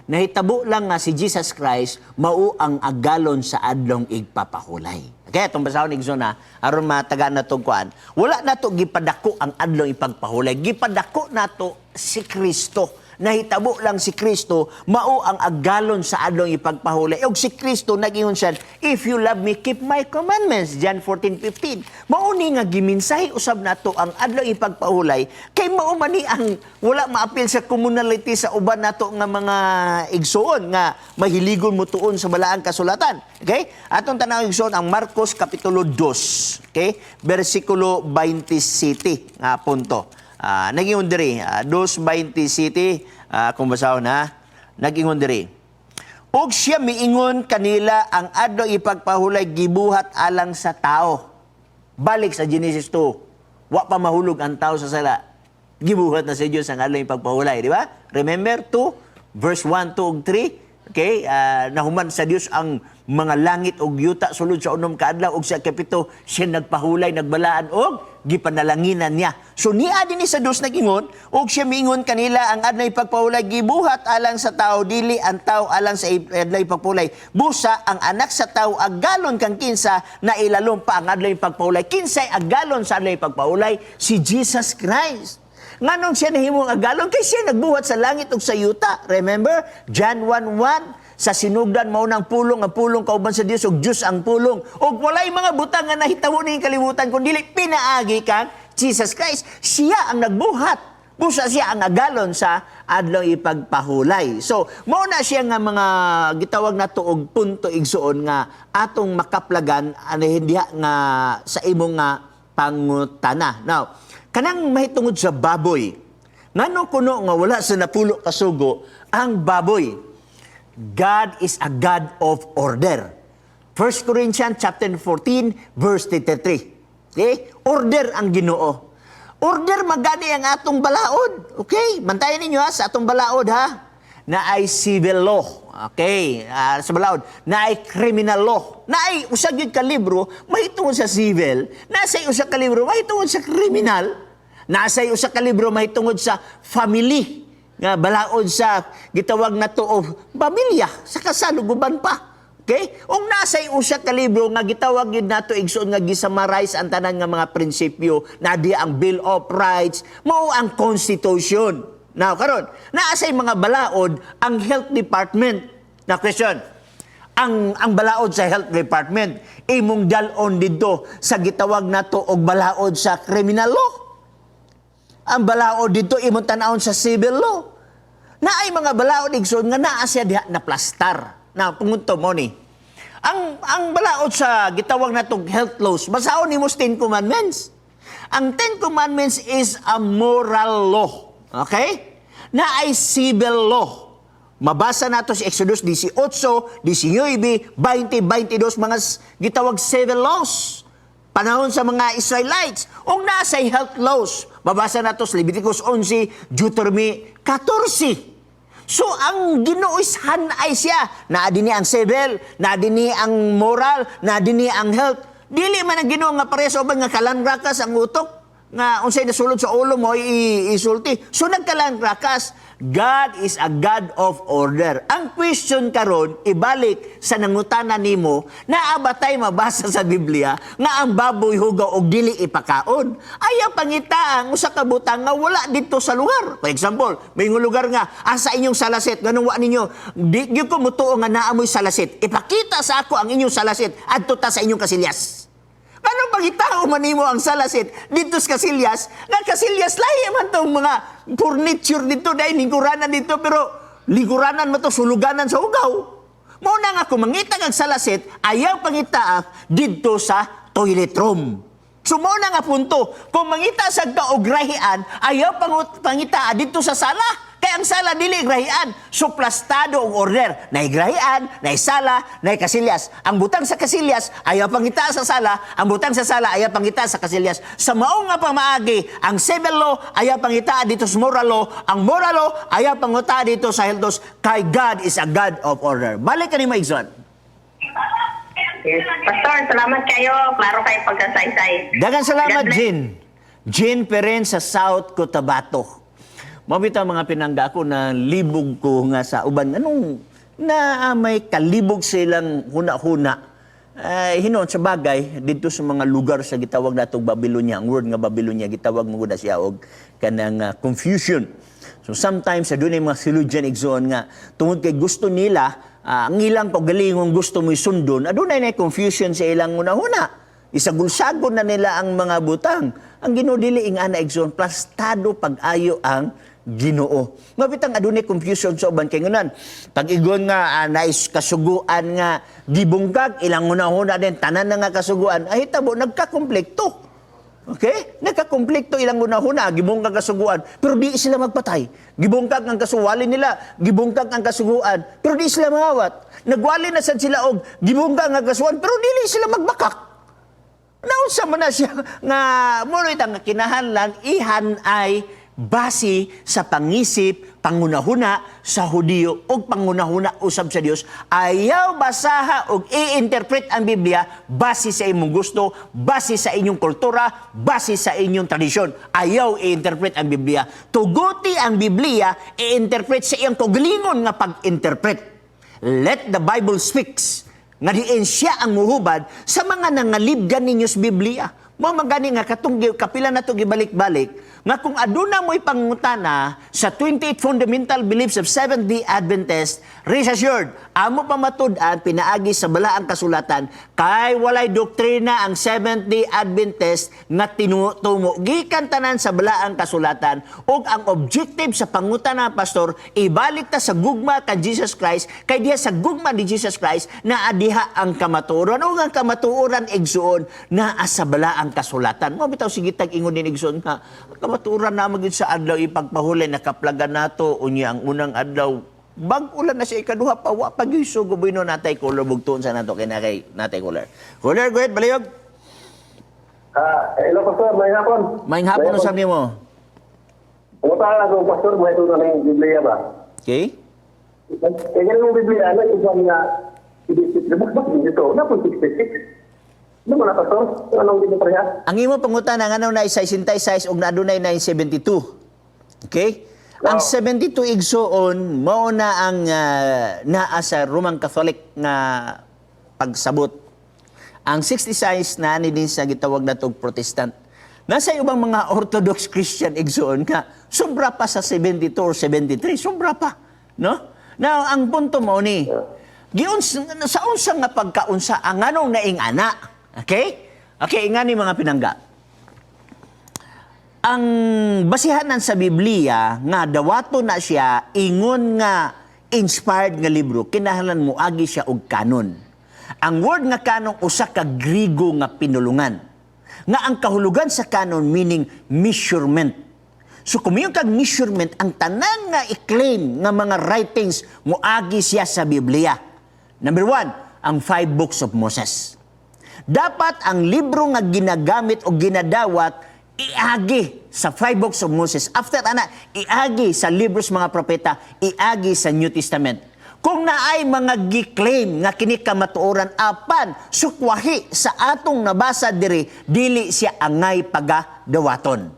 Nahitabo lang nga si Jesus Christ mao ang agalon sa adlong igpapahulay. Okay, atong basahon, Igsoon, ha, aron matagaan na tong kuan. Wala nato gipadako ang adlong ipagpahulay. Gipadako nato si Kristo. Nahitabo lang si Kristo mao ang agalon sa adlong ipagpahulay. Og si Kristo nag-ingon siya, "If you love me, keep my commandments." John 14:15. Mao ni nga giminsahi usab nato ang adlong ipagpahulay kay mao man ni ang wala maapil sa communality sa uban nato nga mga igsoon nga mahiligon mo tuon sa balaang kasulatan. Okay? Atong tan-awon, igsoon, ang Marcos kapitulo 2, okay? Bersikulo 27 nga punto. Nag-ingon diri, 2:27, kung basahon ha, nag-ingon diri. "Og siya miingon kanila, ang adlaw ipagpahulay gibuhat alang sa tao." Balik sa Genesis 2. Wa pa mahulog ang tao sa sala. Gibuhat na sa Diyos ang adlaw ipagpahulay, di ba? Remember 2 verse 1, 2 ug 3. Okay? Nahuman sa Dios ang mga langit ug yuta sulod sa 6 ka adlaw, ug sa kapito siya nagpahulay, nagbalaan og gipanalanginan niya. So niya dinhi sa dos nag-ingon, "Og siya miingon kanila, ang adlaw ipagpahulay gibuhat alang sa tao, dili ang tao alang sa adlaw ipagpahulay. Busa ang anak sa tao agalon kang kinsa na ilalom pa ang adlaw ipagpahulay." Kinsay agalon sa adlaw ipagpahulay? Si Jesus Christ. Nganong siya nahimong agalon? Kay siya nagbuhat sa langit ug sa yuta. Remember? John 1:1. Sa sinugdan mao nang pulong, ang pulong kauban sa Dios ug Dios ang pulong. Ug walay mga butang nga nahitabo ning kalibutan kun dili pinaagi kang Jesus Christ. Siya ang nagbuhat. Busa siya ang agalon sa adlaw ipagpahulay. So, mao na siya nga mga gitawag nato og punto, igsuon, nga atong makaplagan ano diha nga sa imong nga pangutana. Now, kanang mahitungod sa baboy, ngano kuno nga wala sa napulo kasugo ang baboy? God is a God of order. 1 Corinthians chapter 14 verse 33. Okay? Order ang Ginoo. Order magani ang atong balaod. Okay? Bantayan ninyo ha sa atong balaod ha. Naay civil law. Okay? Sa balaod. Naay criminal law. Naay usa gyud ka libro mahitungod sa civil, naay usa ka libro mahitungod sa criminal, naay usa ka libro mahitungod sa family nga balaod sa gitawag nato og pamilya sa kasaluguban pa. Okay? Ug nasay usa ka libro nga gitawag gyud nato, igsoon, nga gisummarize ang tanan nga mga prinsipyo na di ang Bill of Rights, mao ang Constitution. Now karon, naa say mga balaod ang health department. Na question, ang balaod sa health department imong dal-on didto sa gitawag nato og balaod sa criminal law? Ang balaod dito imong tan-awon sa civil law? Naay mga balaod, igsoon, nga naa siya diha na plastar. Na pungunto mo ni. Ang balaod sa gitawag natong health laws, basahon nimo sa Ten Commandments. Ang Ten Commandments is a moral law. Okay? Naay civil law. Mabasa nato si Exodus 18, 19, 20, 22, mga gitawag civil laws panahon sa mga Israelites. Ug nasay health laws. Mabasa nato sa Leviticus 11, Deuteronomy 14. So ang Ginoo is hanay siya. Naa dinhi ang civil, naa dinhi ang moral, naa dinhi ang health. Dili man ang Ginoo nga pareho uban nga kalanra ka sa utok. Nga unsay nasulod sa ulo mo isulti. So nagkalang rakas. God is a God of order. Ang question karon ibalik sa nangutana nimo, naa ba tay mabasa sa Biblia nga ang baboy hugaw og dili ipakaon? Ayaw pangita ang usa ka butang nga wala dito sa lugar. For example, may lugar nga asa inyong salasit, ganun wa ninyo. Di gyud ko mutuo nga naa moy salasit. Ipakita sa ako ang inyong salasit adto ta sa inyong kasilyas. Anong pangitao man nimo ang salasit dito sa kasilyas? Nga kasilyas lahi man tong mga furniture dito dahil lingkuranan dito, pero lingkuranan mo to suluganan sa hugaw. Mao na nga kung mangita kag salasit, ayaw pangita didto sa toilet room. So mao na nga punto, kung mangita sa ka og rahian, ayaw pangita didto sa sala. Kay ang sala dili grahian, so plastado ang order. Naay grahian, naay sala, naay kasilyas. Ang butang sa kasilyas ayaw pangita sa sala, ang butang sa sala ayaw pangita sa kasilyas. Sa mao nga pamaagi, ang civil law ayaw pangita dito sa moral law, ang moral law ayaw panguta dito sa health laws, kay God is a God of order. Balik ka ni Maigson. Yes. Pastor, salamat kayo. Klaro kayo pagkasaysay. Daghang salamat, God bless. Jean. Jean Peren sa South Cotabato. Mabita mga pinangga ako na libog ko nga sa uban. Anong na may kalibog silang huna-huna. Ay, hinon sa bagay dito sa mga lugar sa gitawag natong Babylonia, ang word nga Babylonia gitawag mo gud na siya og kanang confusion. So sometimes sa dunay mga theologian, igsoon, nga tungod kay gusto nila ang ilang kaugalingong gusto mo'y sundon, adunay na confusion sa ilang hunahuna. Isagulsagon na nila ang mga butang. Ang Ginoo dili ing ana, igsoon, plastado pag-ayo ang Ginoo. Mabitang adunay confusion sa uban kay ngunan. Pag igon nga nais kasuguan nga gibungkag, ilang hunahuna din tanan na nga kasuguan ay hitabo nagkakonflikto. Okay? Nagkakonflikto ilang hunahuna, gibungkag kasuguan, pero di sila magpatay. Gibungkag ang kasuwali nila, gibungkag ang kasuguan, pero di sila mangawat. Nagwali na sad sila og gibungkag ang kasuguan, pero dili sila magbakak. Naunsa man na siya nga mo nga kinahanglan ihan ay base sa pangisip, pangunahuna sa Hudiyo o pangunahuna usab sa Dios. Ayaw basaha og i-interpret ang Biblia base sa imong gusto, base sa inyong kultura, base sa inyong tradisyon. Ayaw i-interpret ang Biblia. Tuguti ang Biblia i-interpret sa iyang kaugalingon nga pag-interpret. Let the Bible speaks. Nga diin siya ang muhubad sa mga nangalibgan ninyo sa Biblia. Mao man gani nga katong kapila na to gibalik-balik nga kung aduna mo'y pangutana sa 28 fundamental beliefs of Seventh-day Adventist, rest assured, amo pamatud-an pinaagi sa balaang kasulatan kay walay doktrina ang Seventh-day Adventist nga tinutumo gikan tanan sa balaang kasulatan, ug ang objective sa pangutana, pastor, ibalik ta sa gugma kan Jesus Christ, kay diha sa gugma ni Jesus Christ naa diha ang kamatuoran, ug ang kamatuoran, igsuon, naa sa balaang kasulatan. Mo bitaw sige tag ingon din, igsuon, nga ang kamatuoran na magyud sa adlaw ipagpahulay nakaplagan nato unya ang unang adlaw bag ulan na siya ikaduha pa wa pa gyud sugo bueno. Natay color bugtuon sa nato kay nakay natay color color. Go ahead, baliyog. Hello, Pastor. May hapon. Maayong hapon, usab nimo. Kumusta ka lang, Pastor? Buhay ito na yung Biblia ba? Okay. Kaya ganun yung Biblia, ano, yung sabi nga, bakit dito? Napon 66. Ano mo na, Pastor? Anong dito pareha? Ang imo pangutana nga na 66 ug naadunay 972. Okay? Ang 72, igsuon, mao na ang naa sa Roman Catholic nga pagsabot. Ang 66 na ni din sa gitawag natog Protestant. Nasa ubang mga Orthodox Christian, igsuon, nga sobra pa sa 72 or 73, sobra pa, no? Now, ang punto mo ni giun sa unsa nga pagkaunsa ang anong naing ana. Okay? Okay, ingani mga pinangga. Ang basihanan sa Biblia nga dawato na siya ingon nga inspired nga libro, kinahanglan mo agi siya og kanon. Ang word nga kanon usa ka Grigo nga pinulungan. Nga ang kahulugan sa kanon meaning measurement. So kung mayon kag measurement, ang tanan nga i-claim nga mga writings moagi siya sa Biblia. Number one, ang five books of Moses. Dapat ang libro nga ginagamit o ginadawat iagi sa five books of Moses. After ana, iagi sa libros mga propeta, iagi sa New Testament. Kung naay mga gi-claim nga kini kamatuoran apan sukwahi sa atong nabasa diri, dili siya angay pagadawaton.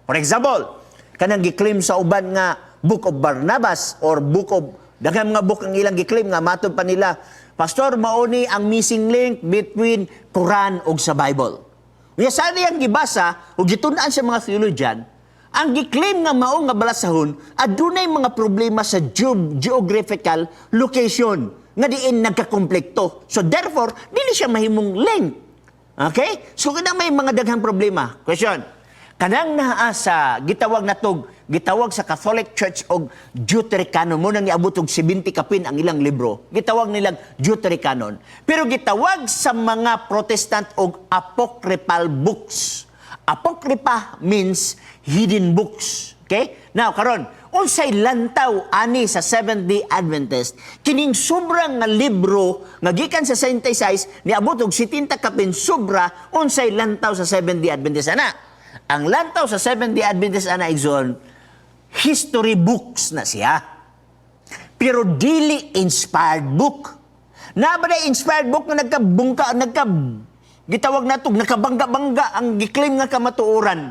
For example, kanang gi-claim sa uban nga Book of Barnabas or Book of daghang mga book ang ilang gi-claim nga matod pa nila, "Pastor, mauni ang missing link between Quran ug sa Bible." Unya sa ang gibasa ug gitun-an sa mga theologian, ang gi-claim nga mao nga balasahon adunay mga problema sa geographical location nga diin nagkakonflikto. So therefore, dili siya mahimong link. Okay? So kana may mga daghang problema. Question. Kanang naa sa gitawag natog, gitawag sa Catholic Church og Deuterocanon, mo nang niabot og 70 kapin ang ilang libro. Gitawag nilang Deuterocanon. Pero gitawag sa mga Protestant og apocryphal books. Apocrypha means hidden books. Okay? Now, karon, unsay lantaw ani sa Seventh-day Adventist? Kining sobrang nga libro nga gikan sa 76 niabot og 70 kapin sobra, unsay lantaw sa Seventh-day Adventist ana? Ang lantaw sa Seventh-day Adventist ana, igsoon, history books na siya. Pero dili inspired book. Na ba na inspired book nga nagkabungka, gitawag nato, nakabangga-bangga ang giklaim nga kamatuoran?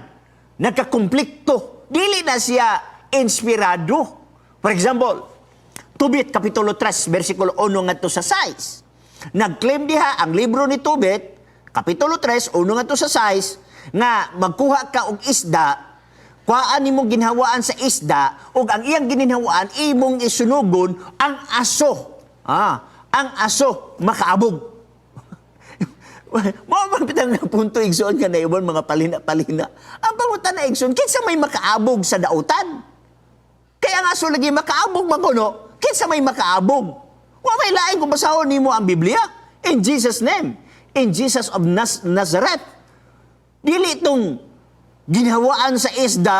Nagkakonflikto. Dili na siya inspirado. For example, Tobit Kapitulo 3, versikulo 1 ngadto sa 6. Nag-claim diha ang libro ni Tobit, Kapitulo 3, 1 ngadto sa 6, nga magkuha ka og isda, kuhaan nimo ginhawaan sa isda, ug ang iyang gininhawaan imong isunugon ang aso. Ah, ang aso makaabog. Mao man bitang nga punto, igsoon, nga naibon mga palina-palina. Ang pangutana, igsoon, kinsa may makaabog sa dautan? Kaya nga aso lagi makaabog man kuno, kinsa may makaabog? Wa may lain kung basahon nimo ang Biblia. In Jesus' name. In Jesus of Nazareth. Dili itong ginhawaan sa isda,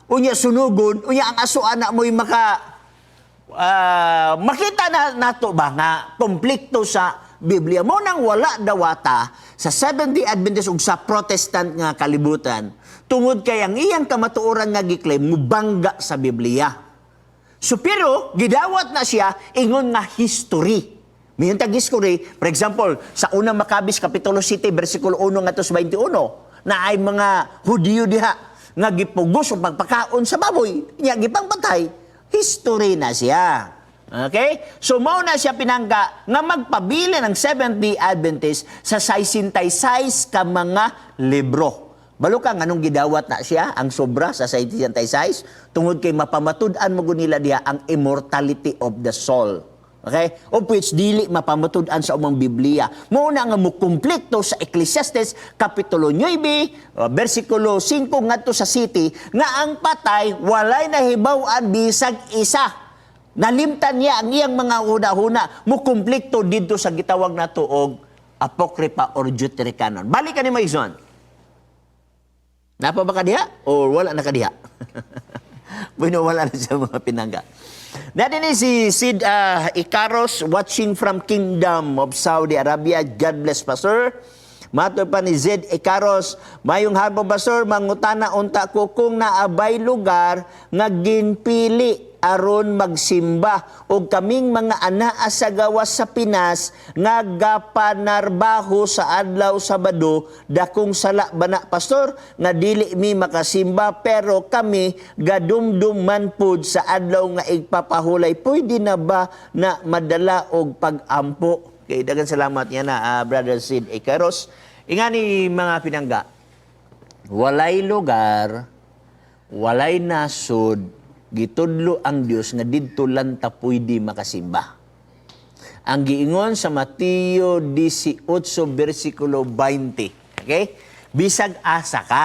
unya sunugon, unya ang aso ana mo'y makita na nato ba nga konflikto sa Biblia mo nang wala dawata sa Seventh-day Adventist ug sa Protestant nga kalibutan tungod kay ang iyang kamatuoran nga giklaim mubangga sa Biblia. So pero gidawat na siya ingon nga history. Mayon tag history, for example, sa Unang Makabis Kapitulo 7 versikulo 1 ngadto sa 21, na ay mga Hudiyo diha nga gipugos og pagpakaon sa baboy, nya gipangpatay, history na siya. Okay? So mao na siya, pinangga, nga magpabili ng Seventh-day Adventist sa 66 ka mga libro. Balo ka nganong gidawat na siya ang sobra sa 66? Tungod kay mapamatud-an mo gud nila diha ang immortality of the soul. Okay? Of which dili mapamatud-an sa umang Biblia. Mao na nga mukumplikto sa Ecclesiastes Kapitulo 9, versikulo 5 ngadto sa 7 nga ang patay walay nahibaw-an bisag isa. Nalimtan niya ang iyang mga huna-huna. Mukumplikto didto sa gitawag nato og Apocrypha or Deuterocanon. Balik ka ni Maison. Napa ba ka diha? Or wala na ka diha? Bueno, wala na siya, mga pinangga. Natin ni si Sid Icaros watching from Kingdom of Saudi Arabia. God bless, Pastor. Mato pa ni Zed Icaros, "Mayong hapon, Pastor, mangutana unta ko kung naabay lugar nga ginpili aron magsimba og kaming mga anaa sa gawas sa Pinas nga gapanarbaho sa adlaw Sabado, dakong sala ba na, Pastor, nga dili mi makasimba pero kami gadumdum man pud sa adlaw nga igpapahulay? Pwede na ba na madala og pag-ampo?" Kay daghang salamat niya na, Brother Sid Icaros. Ingani, mga pinangga, walay lugar, walay nasod, gitudlo ang Dios nga didto lang ta pwede makasimba. Ang giingon sa Mateo 18 versikulo 20. Okay? Bisag asa ka.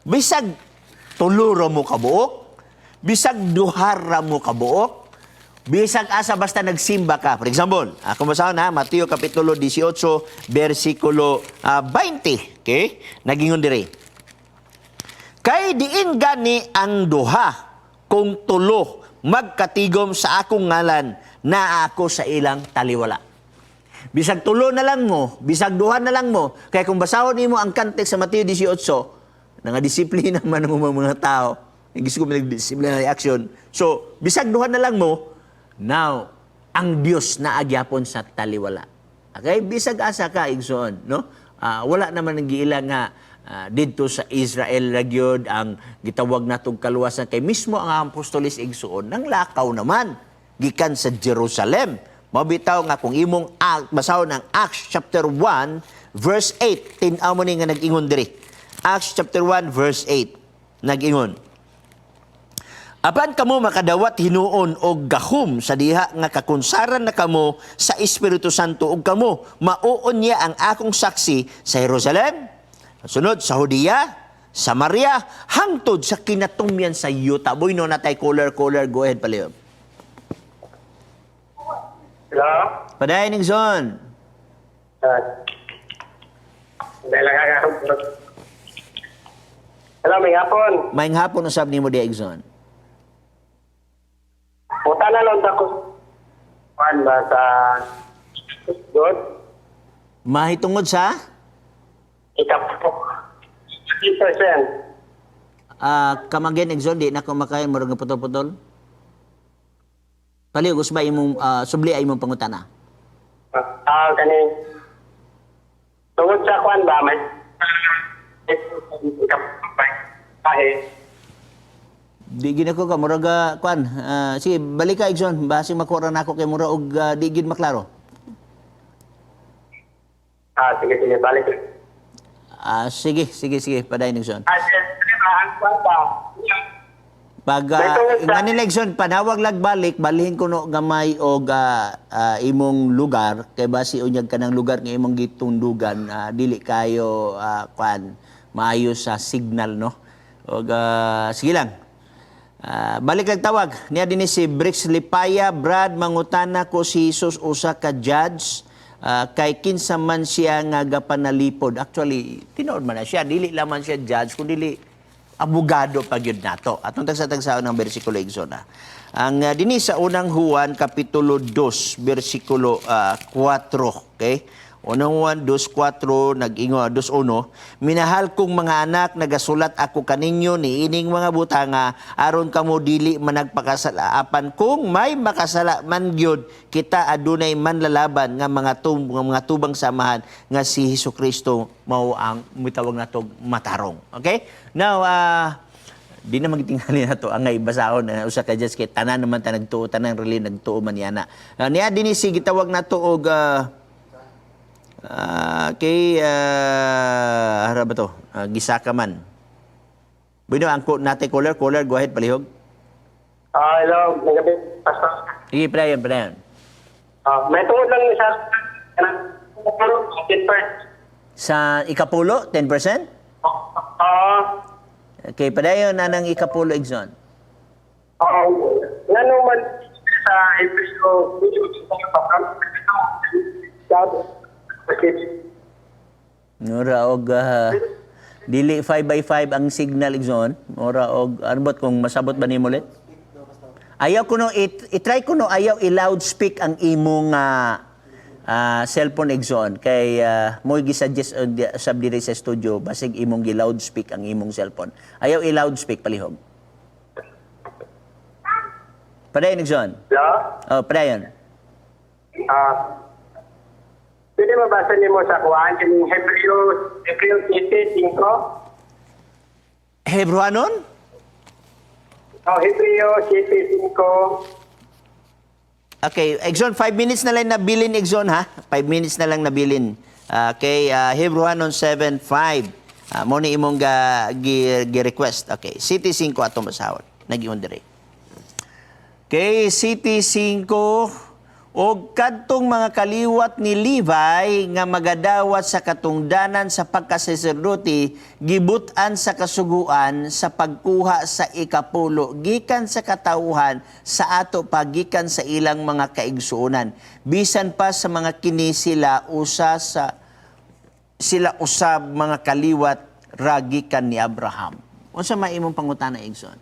Bisag tulo ra mo kabuok, bisag duha ra mo kabuok, bisag asa basta nagsimba ka. For example, ako basahon ha, Mateo Kapitulo 18 versikulo 20. Okay? Nagingon diri. "Kay diin gani ang duha kung tulo magkatigom sa akong ngalan, naa ako sa ilang taliwala." Bisag tulo na lang mo, bisag duha na lang mo, kaya kung basahon nimo ang context sa Mateo 18, nga disiplina man ng mga tao, gusto ko disiplina action. So, bisag duha na lang mo, now, Ang Dios naa gyapon sa taliwala. Okay? Bisag asa ka, igsoon, no? Wala naman ang giila nga didto sa Israel ra gyud ang gitawag natong kaluwasan, kay mismo ang apostoles, igsoon, nang lakaw naman gikan sa Jerusalem. Mabitaw nga kung imong basahon ang Acts chapter 1 verse 8, tin-aw mo ni nga nag-ingon diri. Acts chapter 1 verse 8 nag-ingon: "Apan kamo makadawat hinuon og gahom sa diha nga kakunsaran na kamo sa Espiritu Santo, ug kamo mauon niya ang akong saksi sa Jerusalem, sunod sa Judea, Samaria, hangtod sa kinatumyan sa yuta." Boy, no natay caller, caller, go ahead, palihog. Hello? Padayon, igsoon. Dahil lang. Hello, may hapon. Maayong hapon usab nimo diha, igsoon. Puta na lang ako. Kuan ba sa God? Mahitungod sa Ikapo. 60%. Come again, igsoon, di na ko makain, murag nga putol-putol. Palihog usba imong subli ay imong pangutana. Kani. Tungod sa kuan ba, may ikapo. Di gid ako ka murag kuan. Sige, balik ka, igsoon, basi makuha ra nako kay mura og di gid maklaro. Sige, sige, balik. Sige, sige, sige, padayon, igsoon. Sige, sige ba, ang kuan ba? Pag May tungod ngani lang, igsoon, panawag lag balik, balhin ko no gamay og imong lugar kay basi unyag kanang lugar nga imong gitundugan dili kayo kuan maayo sa signal, no. Og sige lang. Balik lang tawag. Niya din si Brix Lipaya, "Brad, mangutana ko, si Jesus usa ka judge kay kinsa man siya nga gapanalipod?" Actually, tinuod man na siya, dili lamang siya judge kundi abogado pa gyud nato. Atong tagsa-tagsaon ng bersikulo, igsoon. Ang dinhi sa Unang Juan kapitulo 2 bersikulo 4, okay? Unang Juan 2:4 nag-ingon, 2:1, "Minahal kong mga anak, nagasulat ako kaninyo niining mga butanga aron kamo dili managpakasala. Apan kung may makasala man gyud, kita adunay manlalaban nga mga tubang samahan nga si Hesukristo, mao ang mitawag natog matarong." Okay? Now, di na magitingali na to angay basahon na usa ka judge kay tanan naman ta nagtuo, tanan really nagtuo man yana. Niya dinhi si gitawag nato og kay hara ba to? Gisaka man. Bueno, ang nate caller, caller, go ahead, palihog. Hello, magabi, Pastor. Sige, padayon, padayon. May tungod lang sa kanang 10%. Sa ikapulo, 10%? Okay, padayon anang ikapulo, igsoon. Oo. Ngano man sa Efeso, kasi Mura og dili 5 by 5 ang signal, igsoon. Mura og ano ba't kung masabot ba nimo ulit? Ayaw kuno i-try kuno ayaw i-loudspeak ang imong cellphone, igsoon, kay mo gi-suggest sab diri sa studio basig imong gi-loudspeak ang imong cellphone. Ayaw i-loudspeak, palihog. Padayon, igsoon. Hello? Oh, padayon. Pwede mabasa nimo sa kuan kining Hebreo 7:5? Hebrewanon? Oh, Hebreo 7:5. Okay, igsoon, 5 minutes na lang nabilin, igsoon, ha? 5 minutes na lang nabilin. Okay, Hebrewanon 7:5. Mo ni imong gi-request. Okay, 7:5 atong basahon. Nag-ingon diri. Okay, 7:5: "Og kadtong mga kaliwat ni Levi nga magadawat sa katungdanan sa pagkasaserdote, gibut-an sa kasuguan sa pagkuha sa ikapulo gikan sa katawhan sa ato pagikan sa ilang mga kaigsuonan, bisan pa sa mga kini sila usa sa sila usab mga kaliwat ra gikan ni Abraham." Unsa may imong pangutana, igsoon?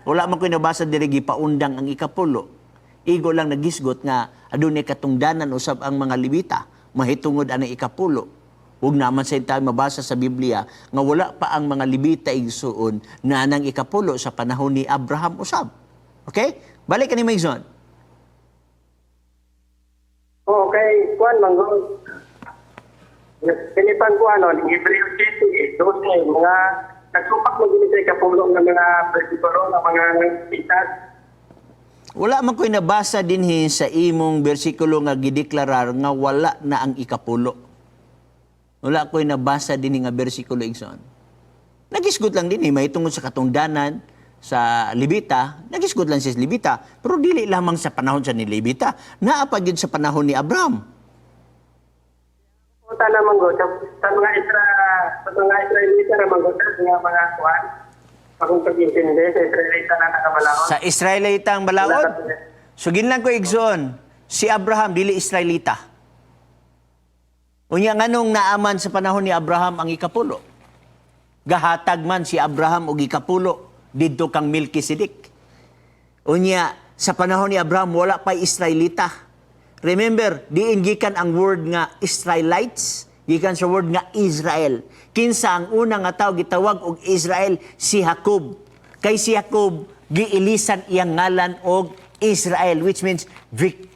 Wala man ko nabasa diri gipaundang ang ikapulo. Igo lang nagisgot nga adunay katungdanan usab ang mga Levita mahitungod anang ikapulo. Ug naman sa tayo mabasa sa Biblia nga wala pa ang mga Levita, igsuon, na anang ikapulo sa panahon ni Abraham usab. Okay? Balik kani, igsoon. Oo, kay kuan man gud. Kini pang kuan no, Hebreo 7, 12, mga nagsupak mo gini sa ikapulo ng mga bersikulo ng mga pitas. Wala man ko'y nabasa dinhi sa imong bersikulo nga gideklarar nga wala na ang ikapulo. Wala ko'y nabasa dinhi nga bersikulo, igsoon. Nagisgot lang dinhi mahitungod sa katungdanan sa Levita, nagisgot lang siya sa Levita, pero dili lamang sa panahon sa ni Levita, naa pa gyud sa panahon ni Abraham. Puta na man gud sa mga Israelita ra man gud sa mga kuan. Akong pag-intindi sa Israelita na nakabalaod. Sa Israelita ang balaod. So ginlang ko, igsoon, si Abraham dili Israelita. Unya nganong naaman sa panahon ni Abraham ang ikapulo? Gahatag man si Abraham og ikapulo didto kang Melchizedek. Unya sa panahon ni Abraham wala pa Israelita. Remember, diin gikan ang word nga Israelites, gikan sa word nga Israel. Kinsa ang una nga tawo gitawag og Israel? Si Jacob. Kay si Jacob giilisan iyang ngalan og Israel, which means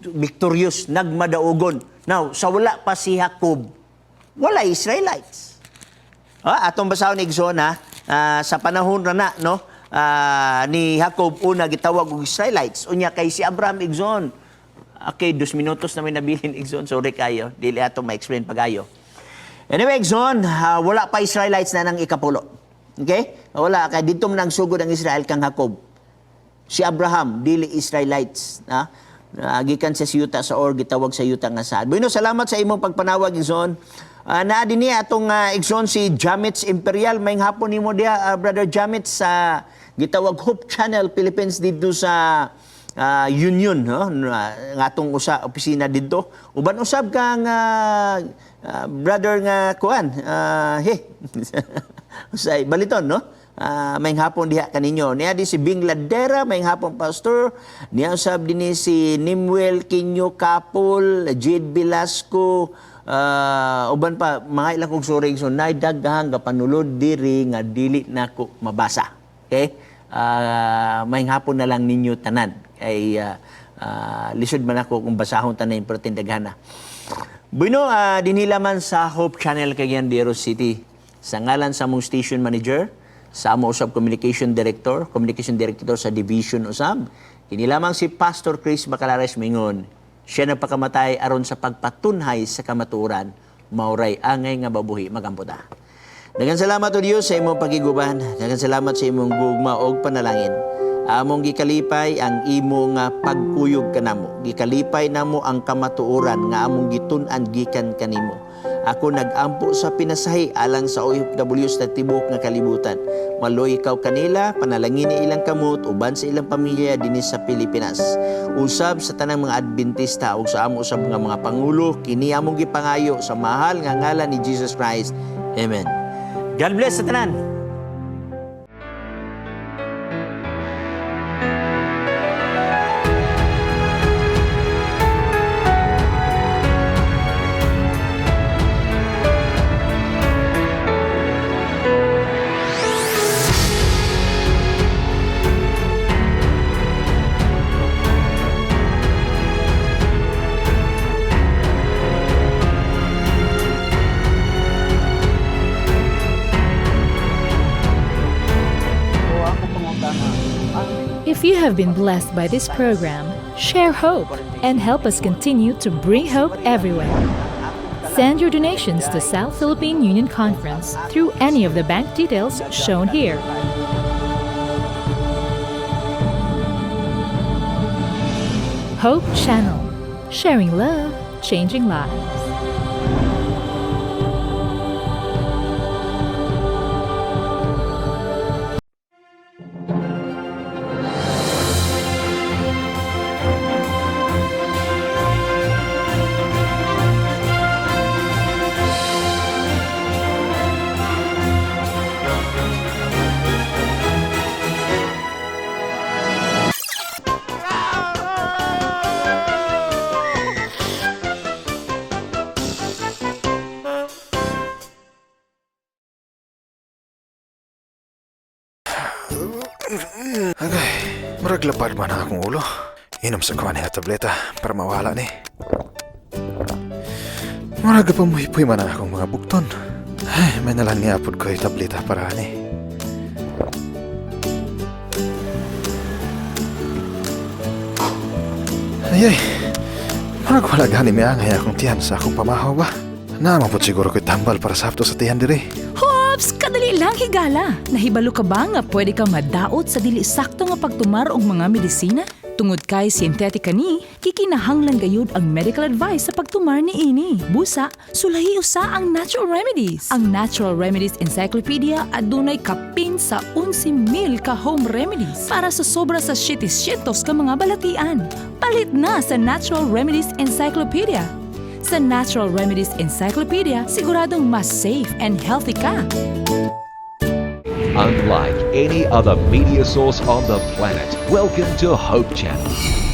victorious, nagmadaugon. Now, sa wala pa si Jacob, wala Israelites. Atong basahon, igsoon, ha, sa panahon na na, no, ni Jacob una gitawag og Israelites. Unya kay si Abraham, igsoon. Okay, 2 minutos na may nabilin, igsoon. Sorry kayo, dili ato ma-explain pagayo. Anyway, igsoon, wala pa Israelites na nang ikapulo. Okay? Wala kay didto man ang sugod ang Israel kang Jacob. Si Abraham dili Israelites, ha? Gikan sa yuta sa Or, gitawag sa yuta nga saad. Bueno, salamat sa imong pagpanawag, igsoon. Naa din niya atong igsoon si Jamits Imperial. Maayong hapon nimo diha, Brother Jamits, sa gitawag Hope Channel Philippines didto sa Union, no? Nga atong usa opisina didto. Uban usab kang brother nga kuan, he. Usay baliton, no? Maayong hapon diha kaninyo. Niya di si Bing Ladera, maayong hapon, Pastor. Niya usab dinhi si Nimuel Kinyo Kapul, Jade Velasco, uban pa mga ilang kong suring, so nay daghang gapanulod diri nga dili nako mabasa. Okay? Maayong hapon na lang ninyo tanan. Kay lisod man ako kung basahon tanan pero tindaghana. Bueno, dinhi man sa Hope Channel Cagayan de Oro City. Sa ngalan sa among station manager, sa amo usab communication director sa division usab, kini lamang si Pastor Chris Bacalares mingon, siya nagpakamatay aron sa pagpatunhay sa kamatuoran, mauray angay nga mabuhi. Magampo ta. Daghang salamat o Dios sa imong pagiguban. Daghang salamat sa imong gugma og panalangin. Among gikalipay ang imong nga pagkuyog kanamo. Gikalipay namo ang kamatuoran nga among gitun-an gikan kanimo. Ako nagampo sa pinasahi alang sa OFW sa tibuok nga kalibutan. Maloy ikaw kanila, panalangin ni ilang kamot uban sa ilang pamilya dinhi sa Pilipinas. Usab sa tanang mga Adventista ug sa amo usab nga mga pangulo, kini among gipangayo sa mahal nga ngalan ni Jesus Christ. Amen. God bless sa tanan. If you have been blessed by this program, share hope and help us continue to bring hope everywhere. Send your donations to South Philippine Union Conference through any of the bank details shown here. Hope Channel, sharing love, changing lives. Agay, murag lapad man ang akong ulo. Inom sa kuha niya tableta para mawala ni. Murag pamuhipoy man ang akong mga bukton. Ay, may nalang niya pud ko tableta para ani. Ay, ay. Murag wala gani miangay akong tiyan sa akong pamahaw ba? Naa pud siguro ko'y tambal para sa sa tiyan diri. Hops! Kadali lang, higala! Nahibalo ka ba nga pwede ka madaot sa dili sakto nga pagtumar og mga medisina? Tungod kay synthetic kani, kikinahanglan gayud ang medical advice sa pagtumar ni ini. Busa, sulahi usa ang natural remedies. Ang Natural Remedies Encyclopedia adunay kapin sa 11,000 ka home remedies para sa sobra sa 700 ka mga balatian. Palit na sa Natural Remedies Encyclopedia. Sa Natural Remedies Encyclopedia, siguradong mas safe and healthy ka. Unlike any other media source on the planet, welcome to Hope Channel.